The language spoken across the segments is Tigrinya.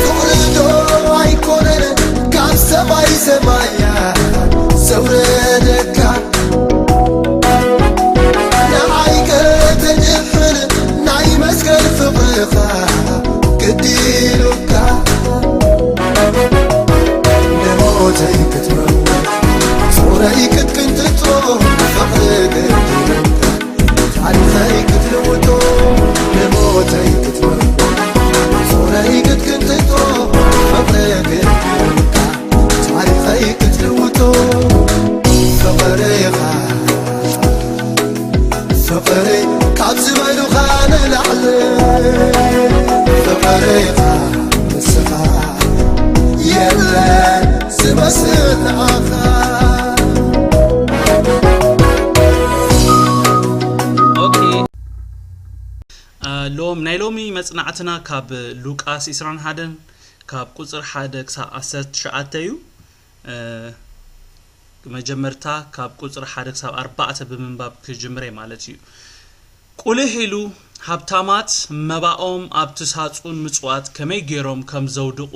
ፍቕሪ ዶ ኣይኮነን ካብ ሰማይ ሰማያ ዘውረደካ? ንዓይ ከተድሕን ናይ መስቀል ፍቕርኻ ግዲ ኢሉካ። ንሞተይ ክትመውት ጾረይ ክትቅንጥጦ ፍቕሪ ግዲ ኢሉካ። ታሪኸይ ክትልውጦ ንሞተይ ክትመርዶ ጾረይ ክትቅንጥጦ ፍቕሪ ግድልካ። ታሪኸይ ክትልውጦ ፍቕርኻ ፍቕሪ ካብ ዝበሉኻ ንላዕሊ ፍቕርኻ ንስኻ የለን ዝመስል ንዓኻ። ኦኬ። ሎም ናይ ሎሚ መጽናዕትና ካብ ሉቃስ ዕስራን ሓደን ካብ ቁጽሪ ሓደ ክሳብ ዓሰርተ ትሽዓተ እዩ። መጀመርታ ካብ ቁጽሪ ሓደ ክሳብ ኣርባዕተ ብምንባብ ክጅምረ ማለት እዩ። ቁልሕ ኢሉ ሃብታማት መባኦም ኣብቲ ሳጹን ምጽዋት ከመይ ገይሮም ከም ዘውድቑ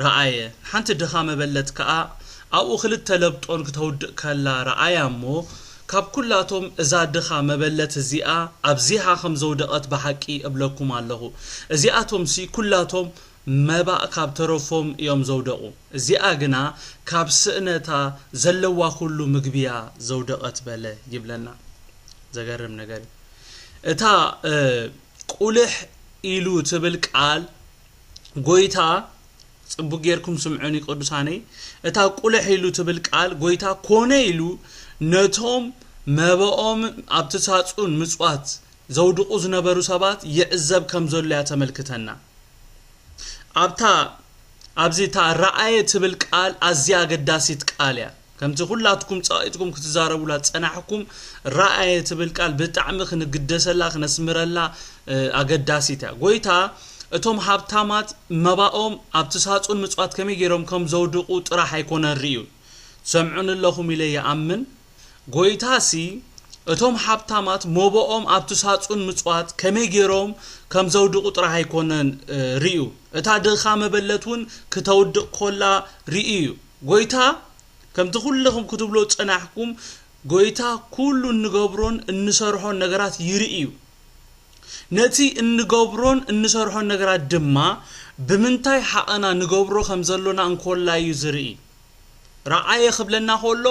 ረኣየ። ሓንቲ ድኻ መበለት ከኣ ኣብኡ ክልተ ለብጦን ክተውድእ ከላ ረኣያ እሞ፣ ካብ ኩላቶም እዛ ድኻ መበለት እዚኣ ኣብዚሓ ከም ዘውደቐት ብሓቂ እብለኩም ኣለኹ። እዚኣቶምሲ ኩላቶም መባእ ካብ ተረፎም እዮም ዘውደቑ። እዚኣ ግና ካብ ስእነታ ዘለዋ ኩሉ ምግቢያ ዘውደቐት በለ ይብለና። ዘገርም ነገር እዩ። እታ ቁልሕ ኢሉ ትብል ቃል ጎይታ፣ ጽቡቅ ጌርኩም ስምዑኒ ቅዱሳነይ፣ እታ ቁልሕ ኢሉ ትብል ቃል ጎይታ ኮነ ኢሉ ነቶም መባኦም ኣብቲ ሳጹን ምጽዋት ዘውድቑ ዝነበሩ ሰባት ይዕዘብ ከም ዘሎ እያ ተመልክተና። ኣብታ ኣብዚ እታ ረኣየ ትብል ቃል ኣዝያ ኣገዳሲት ቃል እያ። ከምቲ ኩላትኩም ጸቒጥኩም ክትዛረቡላ ዝጸናሕኩም፣ ረኣየ ትብል ቃል ብጣዕሚ ክንግደሰላ ክነስምረላ ኣገዳሲት እያ። ጎይታ እቶም ሃብታማት መባኦም ኣብቲ ሳጹን ምጽዋት ከመይ ገይሮም ከም ዘውድቑ ጥራሕ ኣይኮነን ርእዩ። ትሰምዑኒ ኣለኹም ኢለ ይኣምን። ጎይታሲ እቶም ሃብታማት መባኦም ኣብቲ ሳጹን ምጽዋት ከመይ ገይሮም ከም ዘውድቑ ጥራሕ ኣይኮነን ርእዩ። እታ ድኻ መበለት እውን ክተውድቕ ኮላ ርእዩ እዩ። ጎይታ ከምቲ ኩልኹም ክትብሎ ዝጸናሕኩም፣ ጎይታ ኩሉ እንገብሮን እንሰርሖን ነገራት ይርኢ እዩ። ነቲ እንገብሮን እንሰርሖን ነገራት ድማ ብምንታይ ሓቐና ንገብሮ ከም ዘሎና እንኮላ እዩ ዝርኢ። ረኣየ ክብለና ከሎ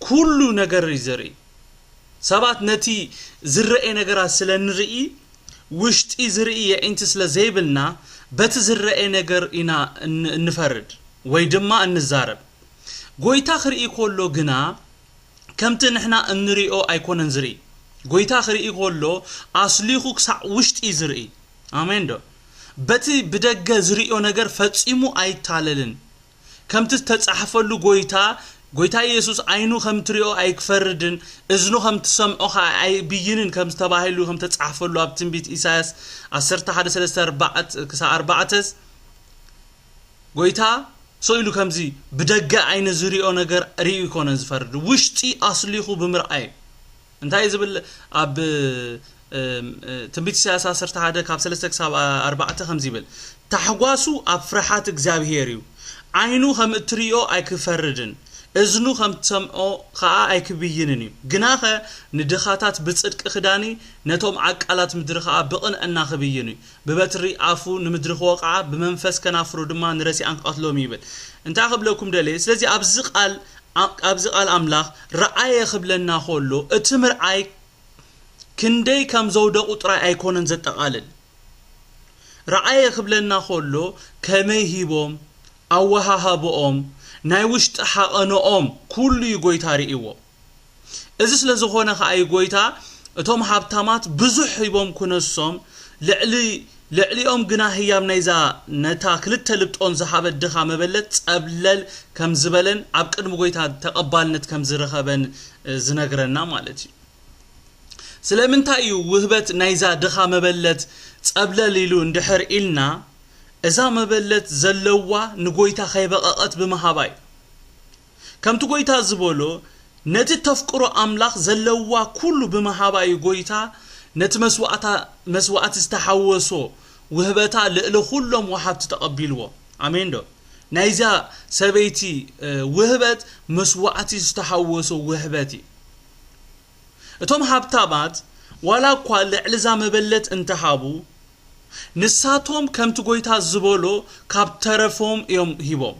ኩሉ ነገር እዩ ዝርኢ። ሰባት ነቲ ዝረኤ ነገራት ስለ ንርኢ፣ ውሽጢ ዝርኢ የዒንቲ ስለ ዘይብልና፣ በቲ ዝረኤ ነገር ኢና እንፈርድ ወይ ድማ እንዛረብ። ጎይታ ክርኢ ከሎ ግና ከምቲ ንሕና እንሪኦ ኣይኮነን ዝርኢ። ጎይታ ክርኢ ከሎ ኣስሊኹ ክሳዕ ውሽጢ እዩ ዝርኢ። ኣሜን ዶ? በቲ ብደገ ዝርእዮ ነገር ፈጺሙ ኣይታለልን። ከምቲ ዝተጻሕፈሉ ጎይታ፣ ጎይታ ኢየሱስ ዓይኑ ከም ትሪኦ ኣይክፈርድን፣ እዝኑ ከም ትሰምዖ ኸኣ ኣይብይንን ከም ዝተባሂሉ ከም ተጻሕፈሉ ኣብ ትንቢት ኢሳያስ ዓሰርተ ሓደ ሰለስተ ኣርባዕተ ክሳብ ኣርባዕተ ጎይታ ስቕ ኢሉ ከምዚ ብደገ ዓይኒ ዝሪኦ ነገር ርእዩ ኣይኮነን ዝፈርድ፣ ውሽጢ ኣስሊኹ ብምርኣይ እዩ። እንታይ እዩ ዝብል ኣብ ትንቢት ኢሳያስ ዓሰርተ ሓደ ካብ ሰለስተ ክሳብ ኣርባዕተ ከምዚ ይብል፣ ታሕጓሱ ኣብ ፍርሓት እግዚኣብሄር እዩ። ዓይኑ ከም እትሪኦ ኣይክፈርድን፣ እዝኑ ከም ትሰምዖ ኸኣ ኣይክብይንን እዩ። ግናኸ ንድኻታት ብጽድቂ ክዳኒ፣ ነቶም ዓቃላት ምድሪ ኸኣ ብቕንዕና ክብይን እዩ። ብበትሪ ኣፉ ንምድሪ ክወቕዓ፣ ብመንፈስ ከናፍሩ ድማ ንረሲኣን ክቐትሎም እዩ ይብል። እንታይ ክብለኩም ደልየ? ስለዚ ኣብዚ ቃል ኣብዚ ቃል ኣምላኽ ረኣየ ክብለና ከሎ እቲ ምርኣይ ክንደይ ከም ዘውደቑ ጥራይ ኣይኮነን ዘጠቓልል። ረኣየ ክብለና ከሎ ከመይ ሂቦም፣ ኣወሃሃብኦም፣ ናይ ውሽጢ ሓቐንኦም ኩሉ እዩ ጎይታ ርእይዎ። እዚ ስለ ዝኾነ ኸኣ እዩ ጎይታ እቶም ሃብታማት ብዙሕ ሂቦም ክነሶም፣ ልዕሊ ልዕሊኦም ግና ህያብ ናይዛ ነታ ክልተ ልብጦን ዝሃበት ድኻ መበለት ጸብለል ከም ዝበለን ኣብ ቅድሚ ጎይታ ተቐባልነት ከም ዝረኸበን ዝነግረና ማለት እዩ። ስለምንታይ እዩ ውህበት ናይዛ ድኻ መበለት ጸብለል ኢሉ እንድሕር ኢልና፣ እዛ መበለት ዘለዋ ንጎይታ ከይበቐቐት ብምሃባ እዩ። ከምቲ ጎይታ ዝበሎ፣ ነቲ ተፍቅሮ ኣምላኽ ዘለዋ ኩሉ ብምሃባ እዩ ጎይታ ነቲ መስዋእታ መስዋእቲ ዝተሓወሶ ውህበታ ልእሊ ኩሎም ወሃብቲ ተቐቢልዎ። ኣሜን ዶ? ናይዛ ሰበይቲ ውህበት መስዋዕቲ ዝተሓወሶ ውህበት እዩ። እቶም ሃብታማት ዋላ እኳ ልዕሊ እዛ መበለት እንተሃቡ፣ ንሳቶም ከምቲ ጎይታ ዝበሎ ካብ ተረፎም እዮም ሂቦም።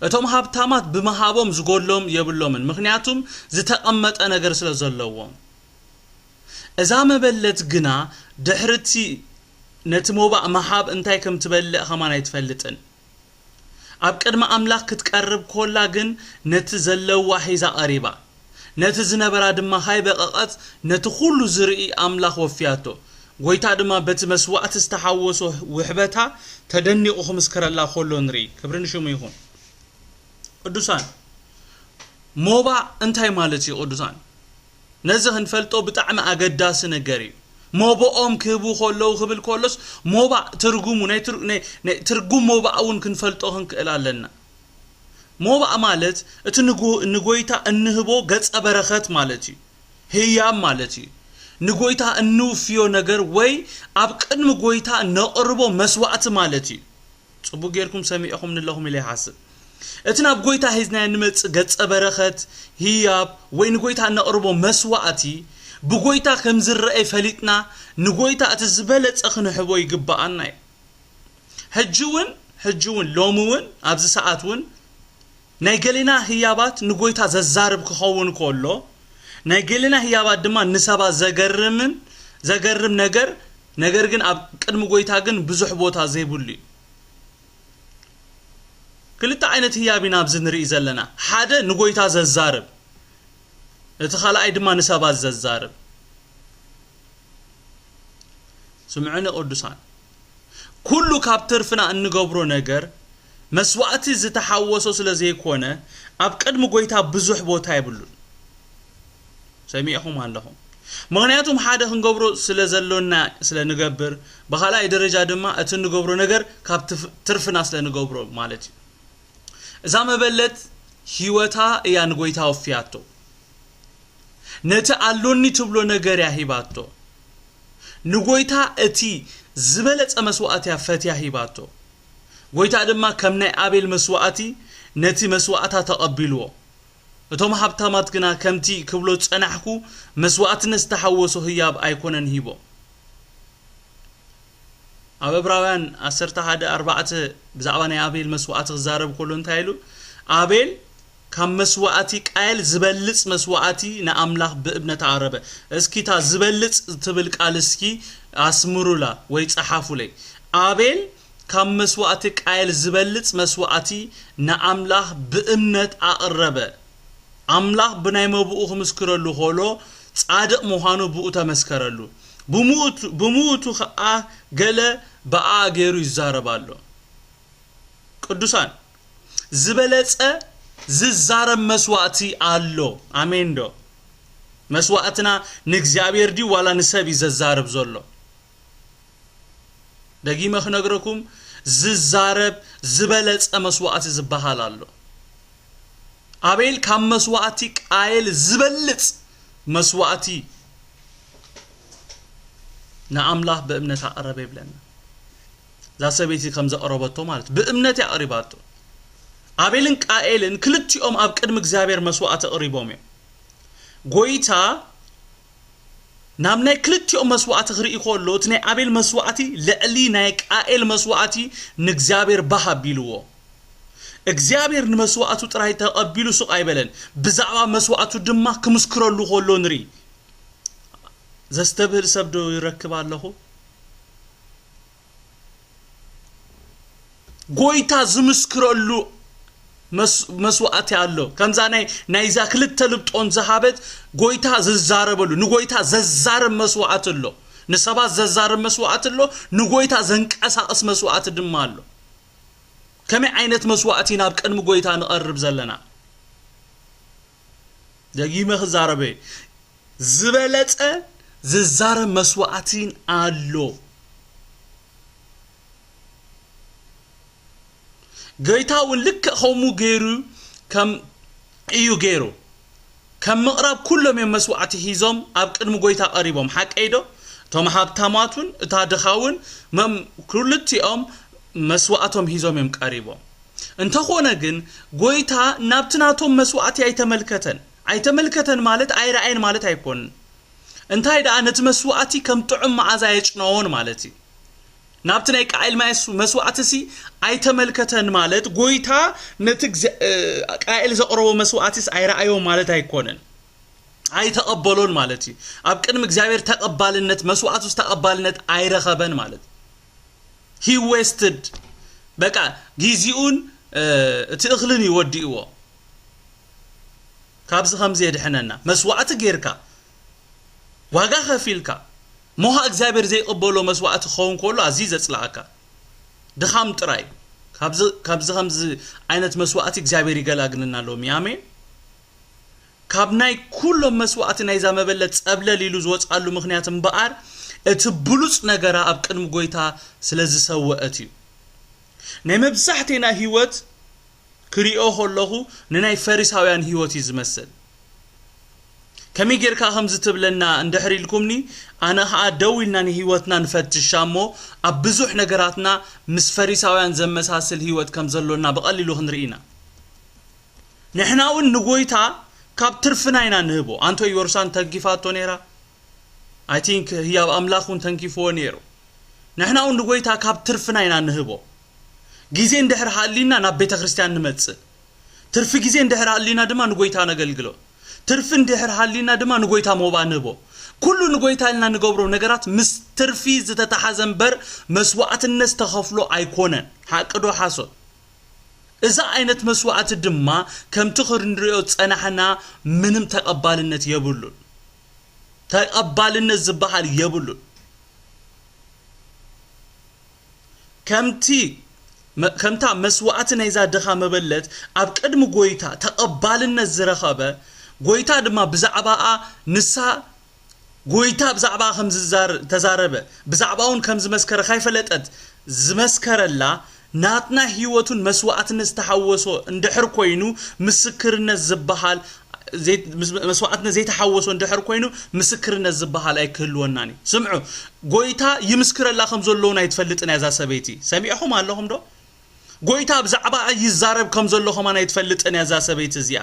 እቶም ሃብታማት ብምሃቦም ዝጎሎም የብሎምን፣ ምኽንያቱም ዝተቐመጠ ነገር ስለ ዘለዎም። እዛ መበለት ግና ድሕርቲ ነቲ ሞባእ ምሃብ እንታይ ከም ትበልዕ ኸማን ኣይትፈልጥን። ኣብ ቅድሚ ኣምላኽ ክትቀርብ ኮላ ግን ነቲ ዘለዋ ሒዛ ቀሪባ። ነቲ ዝነበራ ድማ ሃይበቐቐት ነቲ ኩሉ ዝርኢ ኣምላኽ ወፍያቶ። ጎይታ ድማ በቲ መስዋዕቲ ዝተሓወሶ ውሕበታ ተደኒቑ ክምስክረላ ኮሎ ንርኢ። ክብሪ ንሽሙ ይኹን። ቅዱሳን፣ ሞባእ እንታይ ማለት እዩ ቅዱሳን? ነዚ ክንፈልጦ ብጣዕሚ ኣገዳሲ ነገር እዩ። ሞባኦም ክህቡ ከለዉ ክብል ከሎስ ሞባእ ትርጉሙ ናይ ትር- ናይ- ናይ ትርጉም ሞባእ እውን ክንፈልጦ ክንክእል ኣለና። ሞባእ ማለት እቲ ንጎ- ንጎይታ እንህቦ ገጸ በረኸት ማለት እዩ። ህያብ ማለት እዩ። ንጎይታ እንውፍዮ ነገር ወይ ኣብ ቅድሚ ጎይታ ነቕርቦ መስዋእቲ ማለት እዩ። ጽቡቅ ጌርኩም ሰሚዕኹም ንለኹም ኢለ ይሓስብ። እቲ ናብ ጎይታ ሒዝናዮ እንመጽእ ገጸ በረኸት፣ ህያብ ወይ ንጎይታ እነቕርቦ መስዋእቲ ብጎይታ ከም ዝረአ ፈሊጥና ንጎይታ እቲ ዝበለጸ ክንህቦ ይግብኣና እዩ። ሕጂ እውን ሕጂ እውን ሎሚ እውን ኣብዚ ሰዓት እውን ናይ ገሌና ህያባት ንጎይታ ዘዛርብ ክኸውን ከሎ ናይ ገሌና ህያባት ድማ ንሰባት ዘገርምን ዘገርም ነገር ነገር ግን ኣብ ቅድሚ ጎይታ ግን ብዙሕ ቦታ ዘይብሉ እዩ። ክልተ ዓይነት ህያብ ኢና ኣብዚ ንርኢ ዘለና። ሓደ ንጎይታ ዘዛርብ፣ እቲ ካልኣይ ድማ ንሰባት ዘዛርብ። ስምዑኒ ቅዱሳን፣ ኩሉ ካብ ትርፍና እንገብሮ ነገር መስዋእቲ ዝተሓወሶ ስለ ዘይኮነ ኣብ ቅድሚ ጎይታ ብዙሕ ቦታ የብሉን። ሰሚዕኹም ኣለኹም። ምኽንያቱም ሓደ ክንገብሮ ስለ ዘሎና ስለ ንገብር፣ ብኻልኣይ ደረጃ ድማ እቲ እንገብሮ ነገር ካብ ትፍ- ትርፍና ስለ ንገብሮ ማለት እዩ። እዛ መበለት ህይወታ እያ ንጎይታ ወፍያቶ። ነቲ ኣሎኒ ትብሎ ነገር እያ ሂባቶ። ንጎይታ እቲ ዝበለጸ መስዋእቲ እያ ፈትያ ሂባቶ። ጎይታ ድማ ከም ናይ ኣቤል መስዋእቲ ነቲ መስዋእታ ተቐቢልዎ። እቶም ሃብታማት ግና ከምቲ ክብሎ ዝጸናሕኩ መስዋእትነት ዝተሓወሶ ህያብ ኣይኮነን ሂቦ። ኣብ ዕብራውያን ዓሰርተ ሓደ ኣርባዕተ ብዛዕባ ናይ ኣቤል መስዋእቲ ክዛረብ ከሎ እንታይ ኢሉ? ኣቤል ካብ መስዋእቲ ቃየል ዝበልጽ መስዋእቲ ንኣምላኽ ብእምነት ኣቕረበ። እስኪ እታ ዝበልጽ ትብል ቃል እስኪ ኣስምሩላ ወይ ጸሓፉለይ። ኣቤል ካብ መስዋእቲ ቃየል ዝበልጽ መስዋእቲ ንኣምላኽ ብእምነት ኣቕረበ። ኣምላኽ ብናይ መብኡ ክምስክረሉ ኾሎ ጻድቕ ምዃኑ ብኡ ተመስከረሉ። ብምውቱ- ብምውቱ ኸኣ ገለ ብኣ ገይሩ ይዛረብ ኣሎ። ቅዱሳን፣ ዝበለጸ ዝዛረብ መስዋእቲ ኣሎ። ኣሜን ዶ? መስዋእትና ንእግዚኣብሔር ድዩ ዋላ ንሰብ እዩ ዘዛርብ ዘሎ? ደጊመ ክነግረኩም፣ ዝዛረብ ዝበለጸ መስዋእቲ ዝበሃል ኣሎ። ኣቤል ካብ መስዋእቲ ቃየል ዝበልጽ መስዋእቲ ንኣምላኽ ብእምነት ኣቕረበ ይብለና። እዛ ሰበይቲ ከም ዘቕረበቶ ማለት ብእምነት ያቕሪባቶ። ኣቤልን ቃኤልን ክልቲኦም ኣብ ቅድሚ እግዚኣብሔር መስዋእቲ ኣቕሪቦም እዮም። ጎይታ ናብ ናይ ክልቲኦም መስዋእቲ ክርኢ ከሎ እቲ ናይ ኣቤል መስዋእቲ ልዕሊ ናይ ቃኤል መስዋእቲ ንእግዚኣብሔር ባህ ኣቢልዎ። እግዚኣብሔር ንመስዋእቱ ጥራይ ተቐቢሉ ሱቕ ኣይበለን፣ ብዛዕባ መስዋእቱ ድማ ክምስክረሉ ከሎ ንርኢ። ዘስተብህል ሰብ ዶ ይረክብ ኣለኹ? ጎይታ ዝምስክረሉ መስ- መስዋእቲ ኣሎ። ከምዛ ናይ ናይዛ ክልተ ልብጦን ዝሃበት ጎይታ ዝዛረበሉ፣ ንጎይታ ዘዛርብ መስዋእቲ ኣሎ። ንሰባት ዘዛርብ መስዋእቲ ኣሎ፣ ንጎይታ ዘንቀሳቕስ መስዋእቲ ድማ ኣሎ። ከመይ ዓይነት መስዋእቲ ናብ ቅድሚ ጎይታ ንቐርብ ዘለና? ደጊመ ክዛረበ ዝበለጸ ዝዛረብ መስዋእቲን ኣሎ። ጎይታ እውን ልክዕ ከምኡ ገይሩ ከም እዩ ገይሩ። ከም ምቕራብ ኩሎም እዮም መስዋዕቲ ሒዞም ኣብ ቅድሚ ጎይታ ቀሪቦም። ሓቀይ ዶ? እቶም ሃብታማት እውን እታ ድኻ እውን መም ክልቲኦም መስዋእቶም ሒዞም እዮም ቀሪቦም። እንተኾነ ግን ጎይታ ናብቲ ናቶም መስዋእቲ ኣይተመልከተን። ኣይተመልከተን ማለት ኣይረኣየን ማለት ኣይኮንን። እንታይ ደኣ ነቲ መስዋእቲ ከም ጥዑም መዓዛ የጭነዎን ማለት እዩ። ናብቲ ናይ ቃኤል ማየስ መስዋእቲ ሲ ኣይተመልከተን ማለት ጎይታ ነቲ ቃኤል ዘቕረቦ መስዋእቲስ ኣይረኣዮን ማለት ኣይኮነን። ኣይተቐበሎን ማለት እዩ። ኣብ ቅድሚ እግዚኣብሔር ተቐባልነት መስዋእቱስ ተቐባልነት ኣይረኸበን ማለት እዩ። He wasted በቃ ጊዜኡን እቲ እኽልን ይወዲእዎ። ካብዚ ከምዚ የድሕነና። መስዋእቲ ጌርካ ዋጋ ከፊልካ ሞሃ እግዚኣብሔር ዘይቕበሎ መስዋእቲ ክኸውን ከሎ ኣዝዩ ዘጽልኣካ ድኻም ጥራይ። ካብዚ ከምዚ ዓይነት መስዋእቲ እግዚኣብሔር ይገላግልና ሎሚ። ኣሜን። ካብ ናይ ኩሎም መስዋእቲ ናይዛ መበለት ጸብለል ኢሉ ዝወጽኣሉ ምኽንያት እምበኣር እቲ ብሉጽ ነገራ ኣብ ቅድሚ ጎይታ ስለ ዝሰወአት እዩ። ናይ መብዛሕቴና ህይወት ክሪኦ ከለኹ ንናይ ፈሪሳውያን ህይወት እዩ ዝመስል። ከመይ ጌርካ ከምዚ ትብለና እንድሕር ኢልኩምኒ፣ ኣነ ኸኣ ደው ኢልና ንህይወትና ንፈትሻ እሞ ኣብ ብዙሕ ነገራትና ምስ ፈሪሳውያን ዘመሳስል ህይወት ከም ዘሎና ብቐሊሉ ክንርኢ ኢና። ንሕና እውን ንጎይታ ካብ ትርፍና ኢና ንህቦ። ኣንቶ ዮርሳን ተንኪፋቶ ነይራ። I think ህያብ ኣምላኽ እውን ተንኪፍዎ ነይሩ። ንሕና እውን ንጎይታ ካብ ትርፍና ኢና ንህቦ። ግዜ እንድሕር ሃሊና ናብ ቤተ ክርስቲያን ንመጽእ። ትርፊ ግዜ እንድሕር ሃሊና ድማ ንጎይታ ነገልግሎ። ትርፊ እንድሕር ሃሊና ድማ ንጎይታ ሞባ ንህቦ። ኩሉ ንጎይታ ኢልና ንገብሮ ነገራት ምስ ትርፊ ዝተተሓዘ እምበር መስዋዕትነት ዝተኸፍሎ ኣይኮነን። ሓቂ ዶ ሓሶት? እዚ ዓይነት መስዋዕቲ ድማ ከምቲ ክንሪኦ ዝጸናሕና ምንም ተቐባልነት የብሉን። ተቐባልነት ዝበሃል የብሉን። ከምቲ መ- ከምታ መስዋዕቲ ናይዛ ድኻ መበለት ኣብ ቅድሚ ጎይታ ተቐባልነት ዝረኸበ፣ ጎይታ ድማ ብዛዕባኣ ንሳ ጎይታ ብዛዕባ ከም ዝዛር- ተዛረበ፣ ብዛዕባ እውን ከም ዝመስከረ ካይፈለጠት ዝመስከረላ፣ ናትና ህይወቱን መስዋዕትነት ዝተሓወሶ እንድሕር ኮይኑ ምስክርነት ዝበሃል ዘይ- ምስ- መስዋዕትነት ዘይተሓወሶ እንድሕር ኮይኑ ምስክርነት ዝበሃል ኣይክህልወናን እዩ። ስምዑ፣ ጎይታ ይምስክረላ ከም ዘለውን ኣይትፈልጥን እያ እዛ ሰበይቲ። ሰሚዕኹም ኣለኹም ዶ? ጎይታ ብዛዕባ ይዛረብ ከም ዘሎ ከማን ኣይትፈልጥን እያ እዛ ሰበይቲ እዚኣ።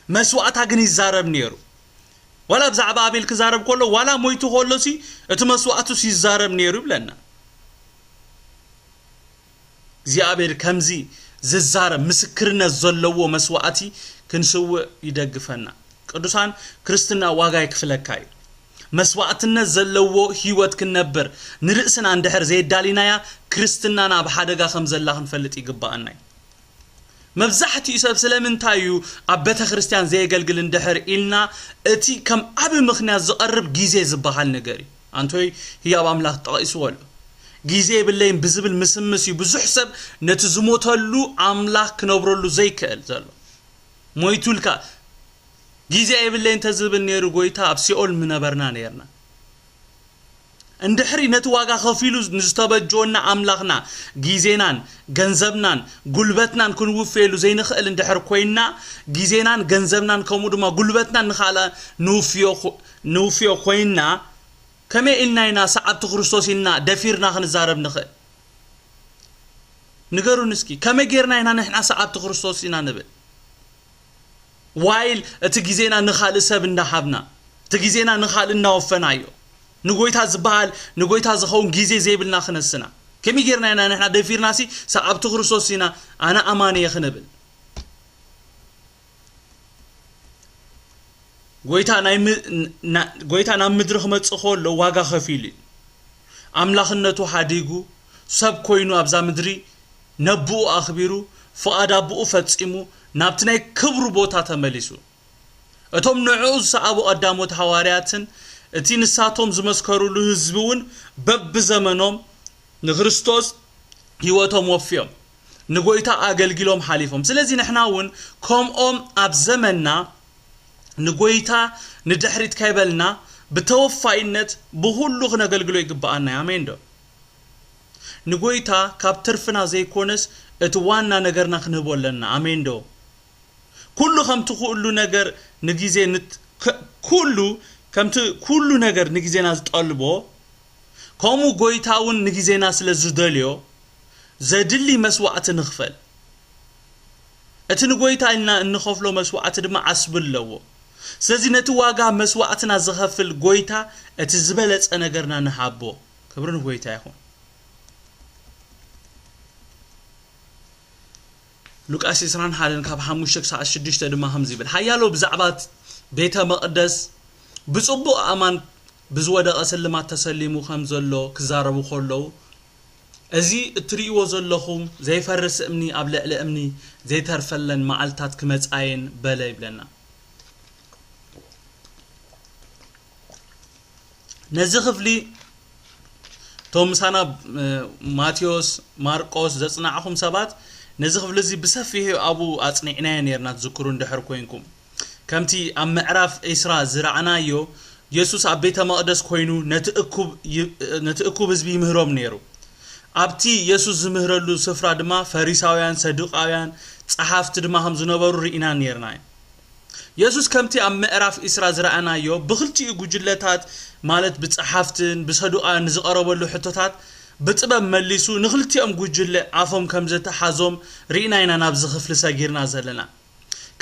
መስዋዕታ ግን ይዛረብ ነይሩ። ዋላ ብዛዕባ ኣቤል ክዛረብ ከሎ ዋላ ሞይቱ ከሎ ሲ እቲ መስዋዕቱስ ይዛረብ ነይሩ ይብለና። እግዚኣብሔር ከምዚ ዝዛረብ ምስክርነት ዘለዎ መስዋዕቲ ክንስውእ ይደግፈና። ቅዱሳን፣ ክርስትና ዋጋ ይክፍለካ እዩ። መስዋዕትነት ዘለዎ ህይወት ክንነብር ንርእስና እንድሕር ዘየዳሊናያ ክርስትናና ኣብ ሓደጋ ከም ዘላ ክንፈልጥ ይግባኣና እዩ። መብዛሕትኡ ሰብ ስለምንታይ እዩ ኣብ ቤተ ክርስቲያን ዘየገልግል እንድሕር ኢልና እቲ ከም ዓቢ ምኽንያት ዝቐርብ ግዜ ዝበሃል ነገር እዩ። ኣንቶይ ህያብ ኣምላኽ ጠቒስዎ ኣሎ። ግዜ የብለይን ብዝብል ምስምስ እዩ ብዙሕ ሰብ ነቲ ዝሞተሉ ኣምላኽ ክነብረሉ ዘይክእል ዘሎ። ሞይቱልካ ግዜ የብለይን እንተዝብል ነይሩ ጎይታ ኣብ ሲኦል ምነበርና ነይርና። እንድሕሪ ነቲ ዋጋ ከፊሉ ንዝተበጀወና ኣምላኽና ግዜናን ገንዘብናን ጉልበትናን ክንውፍየሉ ዘይንኽእል እንድሕር ኮይንና፣ ግዜናን ገንዘብናን ከምኡ ድማ ጉልበትናን ንኻልእ ንውፍዮ ኮ- ንውፍዮ ኮይንና፣ ከመይ ኢልና ኢና ሰዓብቲ ክርስቶስ ኢልና ደፊርና ክንዛረብ ንኽእል? ንገሩኒ እስኪ፣ ከመይ ጌርና ኢና ንሕና ሰዓብቲ ክርስቶስ ኢና ንብል? ዋይል እቲ ግዜና ንኻልእ ሰብ እንዳሃብና፣ እቲ ግዜና ንኻልእ እናወፈናዮ፣ ንጎይታ ዝበሃል ንጎይታ ዝኸውን ግዜ ዘይብልና ክነስና፣ ከመይ ጌርና ኢና ንሕና ደፊርናሲ ሰዓብቲ ክርስቶስ ኢና ኣነ ኣማኒ እየ ክንብል? ጎይታ ናይ ም- ና- ጎይታ ናብ ምድሪ ክመጽእ ከሎ ዋጋ ከፊሉ እዩ። ኣምላኽነቱ ሓዲጉ ሰብ ኮይኑ ኣብዛ ምድሪ ነብኡ ኣኽቢሩ ፍቓድ ኣቦኡ ፈጺሙ ናብቲ ናይ ክብሩ ቦታ ተመሊሱ። እቶም ንዕኡ ዝሰኣቡ ቀዳሞት ሃዋርያትን እቲ ንሳቶም ዝመስከሩሉ ህዝቢ እውን በብዘመኖም ንክርስቶስ ህይወቶም ወፍዮም ንጎይታ ኣገልጊሎም ሓሊፎም። ስለዚ ንሕና እውን ከምኦም ኣብ ዘመንና ንጎይታ ንድሕሪት ከይበልና ብተወፋይነት ብኹሉ ክነገልግሎ ይግብኣና እዩ። ኣሜን ዶ? ንጎይታ ካብ ትርፍና ዘይኮነስ እቲ ዋና ነገርና ክንህቦ ኣለና። ኣሜን ዶ? ኩሉ ከምቲ ኩሉ ነገር ንግዜ ንት- ከ- ኩሉ ከምቲ ኩሉ ነገር ንግዜና ዝጠልቦ ከምኡ ጎይታ እውን ንግዜና ስለ ዝደልዮ፣ ዘድሊ መስዋዕቲ ንኽፈል። እቲ ንጎይታ ኢልና እንኸፍሎ መስዋዕቲ ድማ ዓስቢ ኣለዎ። ስለዚ ነቲ ዋጋ መስዋዕትና ዝኸፍል ጎይታ እቲ ዝበለጸ ነገርና ንሃቦ። ክብሪ ንጎይታ ይኹን። ሉቃስ ዕስራን ሓደን ካብ ሓሙሽተ ክሳዕ ሽዱሽተ ድማ ከምዚ ይብል፣ ሓያሎ ብዛዕባ ቤተ መቕደስ ብጽቡቕ ኣእማን ብዝወደቐ ስልማት ተሰሊሙ ከም ዘሎ ክዛረቡ ከለዉ፣ እዚ እትርእይዎ ዘለኹም ዘይፈርስ እምኒ ኣብ ልዕሊ እምኒ ዘይተርፈለን መዓልታት ክመጻ እየን በለ ይብለና። ነዚ ክፍሊ እቶም ምሳና ማቴዎስ፣ ማርቆስ ዘጽናዕኹም ሰባት ነዚ ክፍሊ እዚ ብሰፊሑ ኣብኡ ኣጽኒዕናዮ ነርና፣ ትዝክሩ እንድሕር ኮይንኩም። ከምቲ ኣብ ምዕራፍ ዕስራ ዝረኣናዮ፣ የሱስ ኣብ ቤተ መቕደስ ኮይኑ ነቲ እኩብ ይ-፣ ነቲ እኩብ ህዝቢ ይምህሮም ነይሩ። ኣብቲ የሱስ ዝምህረሉ ስፍራ ድማ ፈሪሳውያን፣ ሰዱቃውያን፣ ጸሓፍቲ ድማ ከም ዝነበሩ ርኢና ነርና እዩ። የሱስ ከምቲ ኣብ ምዕራፍ ዕስራ ዝረኣናዮ ብኽልቲኡ ጉጅለታት፣ ማለት ብጸሓፍትን ብሰዱቃውያን ንዝቐረበሉ ሕቶታት ብጥበብ መሊሱ ንኽልቲኦም ጉጅለ ኣፎም ከም ዘተሓዞም ርኢና ኢና ናብዚ ክፍሊ ሰጊርና ዘለና።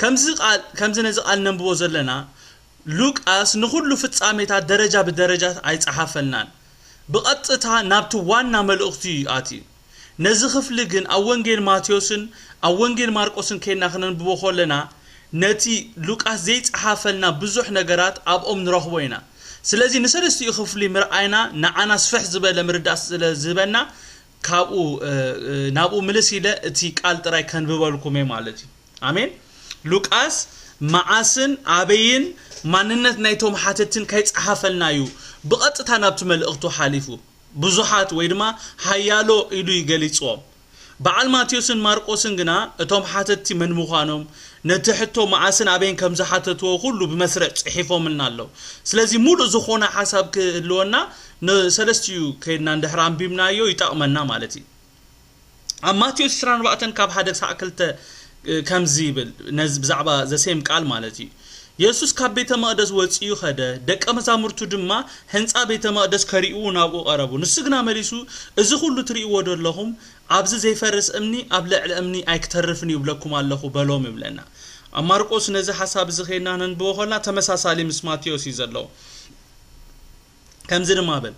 ከምዚ ቃል፣ ከምዚ ነዚ ቃል ነንብቦ ዘለና፣ ሉቃስ ንኹሉ ፍጻሜታት ደረጃ ብደረጃ ኣይጸሓፈልናን። ብቐጥታ ናብቲ ዋና መልእኽቱ እዩ ኣትዩ። ነዚ ክፍሊ ግን ኣብ ወንጌል ማቴዎስን ኣብ ወንጌል ማርቆስን ኬድና ክነንብቦ ከለና፣ ነቲ ሉቃስ ዘይጸሓፈልና ብዙሕ ነገራት ኣብኦም ንረኽቦ ኢና። ስለዚ ንሰለስቲኡ ክፍሊ ምርኣይና ንዓና ስፍሕ ዝበለ ምርዳእ ስለ ዝህበና፣ ካብኡ፣ እ፣ እ፣ ናብኡ ምልስ ኢለ እቲ ቃል ጥራይ ከንብበልኩም እየ ማለት እዩ። ኣሜን። ሉቃስ መዓስን ኣበይን ማንነት ናይቶም ሓተትን ከይጸሓፈልና እዩ ብቐጥታ ናብቲ መልእኽቱ ሓሊፉ። ብዙሓት ወይ ድማ ሓያሎ ኢሉ እዩ ገሊጽዎም። በዓል ማቴዎስን ማርቆስን ግና እቶም ሓተትቲ መን ምዃኖም፣ ነቲ ሕቶ መዓስን ኣበይን ከም ዝሓተትዎ ኩሉ ብመስርዕ ጽሒፎምልና ኣለዉ። ስለዚ ሙሉእ ዝኾነ ሓሳብ ክህልወና ንሰለስቲኡ ከይድና እንድሕር ኣንቢብናዮ ይጠቕመና ማለት እዩ። ኣብ ማቴዎስ ዕስራን ኣርባዕተን ካብ ሓደ ክሳዕ ክልተ፣ እ፣ ከምዚ ይብል፣ ነዚ ብዛዕባ ዘሴም ቃል ማለት እዩ። የሱስ ካብ ቤተ መቕደስ ወጺኡ ኸደ፣ ደቀ መዛሙርቱ ድማ ህንጻ ቤተ መቕደስ ከርእይዎ ናብኡ ቀረቡ። ንሱ ግና መሊሱ፣ "እዚ ኹሉ ትርእይዎ ዶ ኣለኹም? ኣብዚ ዘይፈርስ እምኒ ኣብ ልዕሊ እምኒ ኣይክተርፍን እዩ እብለኩም ኣለኹ" በሎም ይብለና። ኣብ ማርቆስ ነዚ ሓሳብ እዚ ኸይድና ነንብቦ ኸለና ተመሳሳሊ ምስ ማቴዎስ እዩ ዘለዎ። ከምዚ ድማ በል፣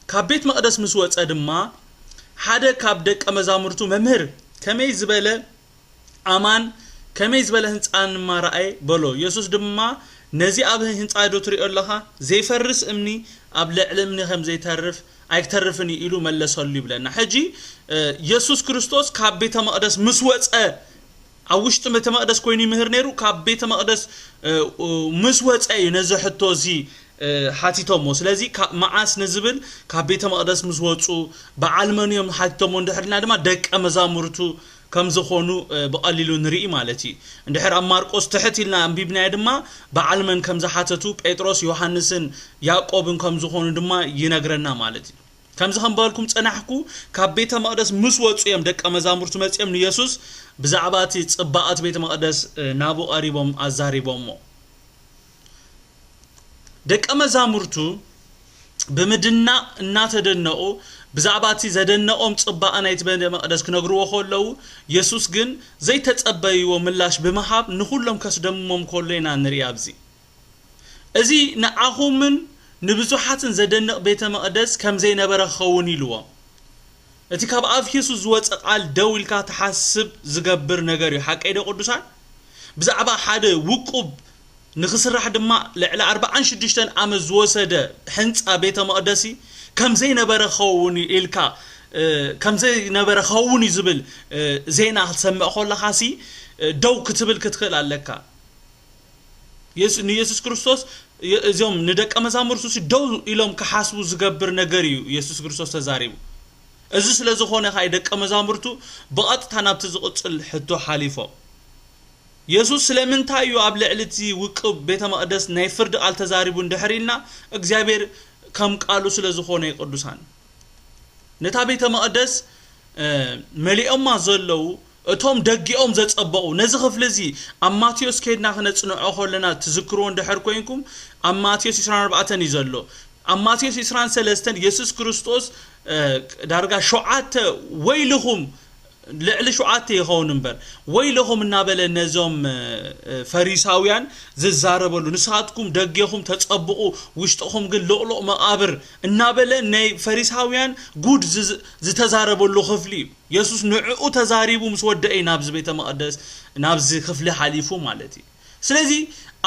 ካብ ቤት መቕደስ ምስ ወጸ ድማ ሓደ ካብ ደቀ መዛሙርቱ፣ "መምህር፣ ከመይ ዝበለ ኣማን፣ ከመይ ዝበለ ህንጻ ንማ ረኣየ?" በሎ። የሱስ ድማ፣ "ነዚ ኣብ ህንጻ ዶ ትሪኦ ኣለኻ? ዘይፈርስ እምኒ ኣብ ልዕሊ እምኒ ከም ዘይተርፍ ኣይክተርፍን እዩ" ኢሉ መለሰሉ ይብለና። ሕጂ፣ እ፣ የሱስ ክርስቶስ ካብ ቤተ መቕደስ ምስ ወጸ፣ ኣብ ውሽጢ ቤተ መቕደስ ኮይኑ ይምህር ነይሩ። ካብ ቤተ መቕደስ፣ እ፣ እ፣ ምስ ወጸ እዩ ነዚ ሕቶ እዚ፣ እ፣ ሓቲቶሞ። ስለዚ፣ ካ-፣ መዓስ ንዝብል ካብ ቤተ መቕደስ ምስ ወጹ፣ በዓል መን እዮም ሓቲቶሞ እንድሕር ኢልና ድማ፣ ደቀ መዛሙርቱ ከም ዝኾኑ፣ እ፣ ብቐሊሉ ንርኢ ማለት እዩ። እንድሕር ኣብ ማርቆስ ትሕት ኢልና ኣንቢብናዮ ድማ፣ በዓል መን ከም ዝሓተቱ፣ ጴጥሮስ፣ ዮሃንስን ያዕቆብን ከም ዝኾኑ ድማ ይነግረና ማለት እዩ። ከምዚ ከም በልኩም ጸናሕኩ፣ ካብ ቤተ መቕደስ ምስ ወጹ እዮም ደቀ መዛሙርቱ መጺኦም ንየሱስ ብዛዕባ እቲ ጽባቐ እቲ ቤተ መቕደስ፣ እ፣ ናብኡ ቀሪቦም ኣዛሪቦሞ። ደቀ መዛሙርቱ ብምድናቕ እናተደነቑ ብዛዕባ እቲ ዘደነቖም ጽባቐ ናይቲ ቤተ መቕደስ ክነግርዎ ከለዉ፣ የሱስ ግን ዘይተጸበይዎ ምላሽ ብምሃብ ንኹሎም ከስደምሞም ከሎ ኢና ንርኢ ኣብዚ። "እዚ ንዓኹምን ንብዙሓትን ዘደንቕ ቤተ መቕደስ ከም ዘይነበረ ክኸውን" ኢልዎም። እቲ ካብ ኣፍ የሱስ ዝወጸ ቃል ደው ኢልካ ትሓስብ ዝገብር ነገር እዩ። ሓቀይ ዶ ቅዱሳን? ብዛዕባ ሓደ ውቁብ ንኽስራሕ ድማ ልዕሊ ኣርብዓን ሽዱሽተን ዓመት ዝወሰደ ህንጻ ቤተ መቕደሲ ከም ዘይነበረ ክኸውን እዩ ኢልካ፣ እ፣ ከም ዘይነበረ ክኸውን እዩ ዝብል፣ እ፣ ዜና ክትሰምዕ ከለኻሲ፣ እ፣ ደው ክትብል ክትክእል ኣለካ። የሱ-፣ ንየሱስ ክርስቶስ የ-፣ እዚኦም ንደቀ መዛሙርቱ ሲ ደው ኢሎም ክሓስቡ ዝገብር ነገር እዩ የሱስ ክርስቶስ ተዛሪቡ። እዚ ስለ ዝኾነ ኸኣ ደቀ መዛሙርቱ ብቐጥታ ናብቲ ዝቕጽል ሕቶ ሓሊፎም። የሱስ ስለምንታይ እዩ ኣብ ልዕሊ እቲ ውቅብ ቤተ መቕደስ ናይ ፍርዲ ቃል ተዛሪቡ እንድሕር ኢልና፣ እግዚኣብሔር ከም ቃሉ ስለ ዝኾነ እዩ ቅዱሳን። ነታ ቤተ መቕደስ፣ እ፣ መሊኦማ ዘለዉ እቶም ደጊኦም ዘጸበቑ፣ ነዚ ክፍሊ እዚ ኣብ ማቴዎስ ከይድና ክነጽንዖ ከለና ትዝክርዎ እንድሕር ኮይንኩም፣ ኣብ ማቴዎስ ዕስራን ኣርባዕተን እዩ ዘሎ። ኣብ ማቴዎስ ዕስራን ሰለስተን የሱስ ክርስቶስ ዳርጋ ሸውዓተ፣ ወይልኹም፣ ልዕሊ ሸውዓተ ይኸውን እምበር፣ ወይልኹም እናበለ ነዞም ፈሪሳውያን ዝዛረበሉ፣ ንስኻትኩም ደጌኹም ተጸብቑ፣ ውሽጥኹም ግን ልቕሉቕ መቓብር እናበለ ናይ ፈሪሳውያን ጉድ ዝተዛረበሉ ክፍሊ እዩ። የሱስ ንዕኡ ተዛሪቡ ምስ ወደአ እዩ ናብዚ ቤተ መቕደስ፣ ናብዚ ክፍሊ ሓሊፉ ማለት እዩ። ስለዚ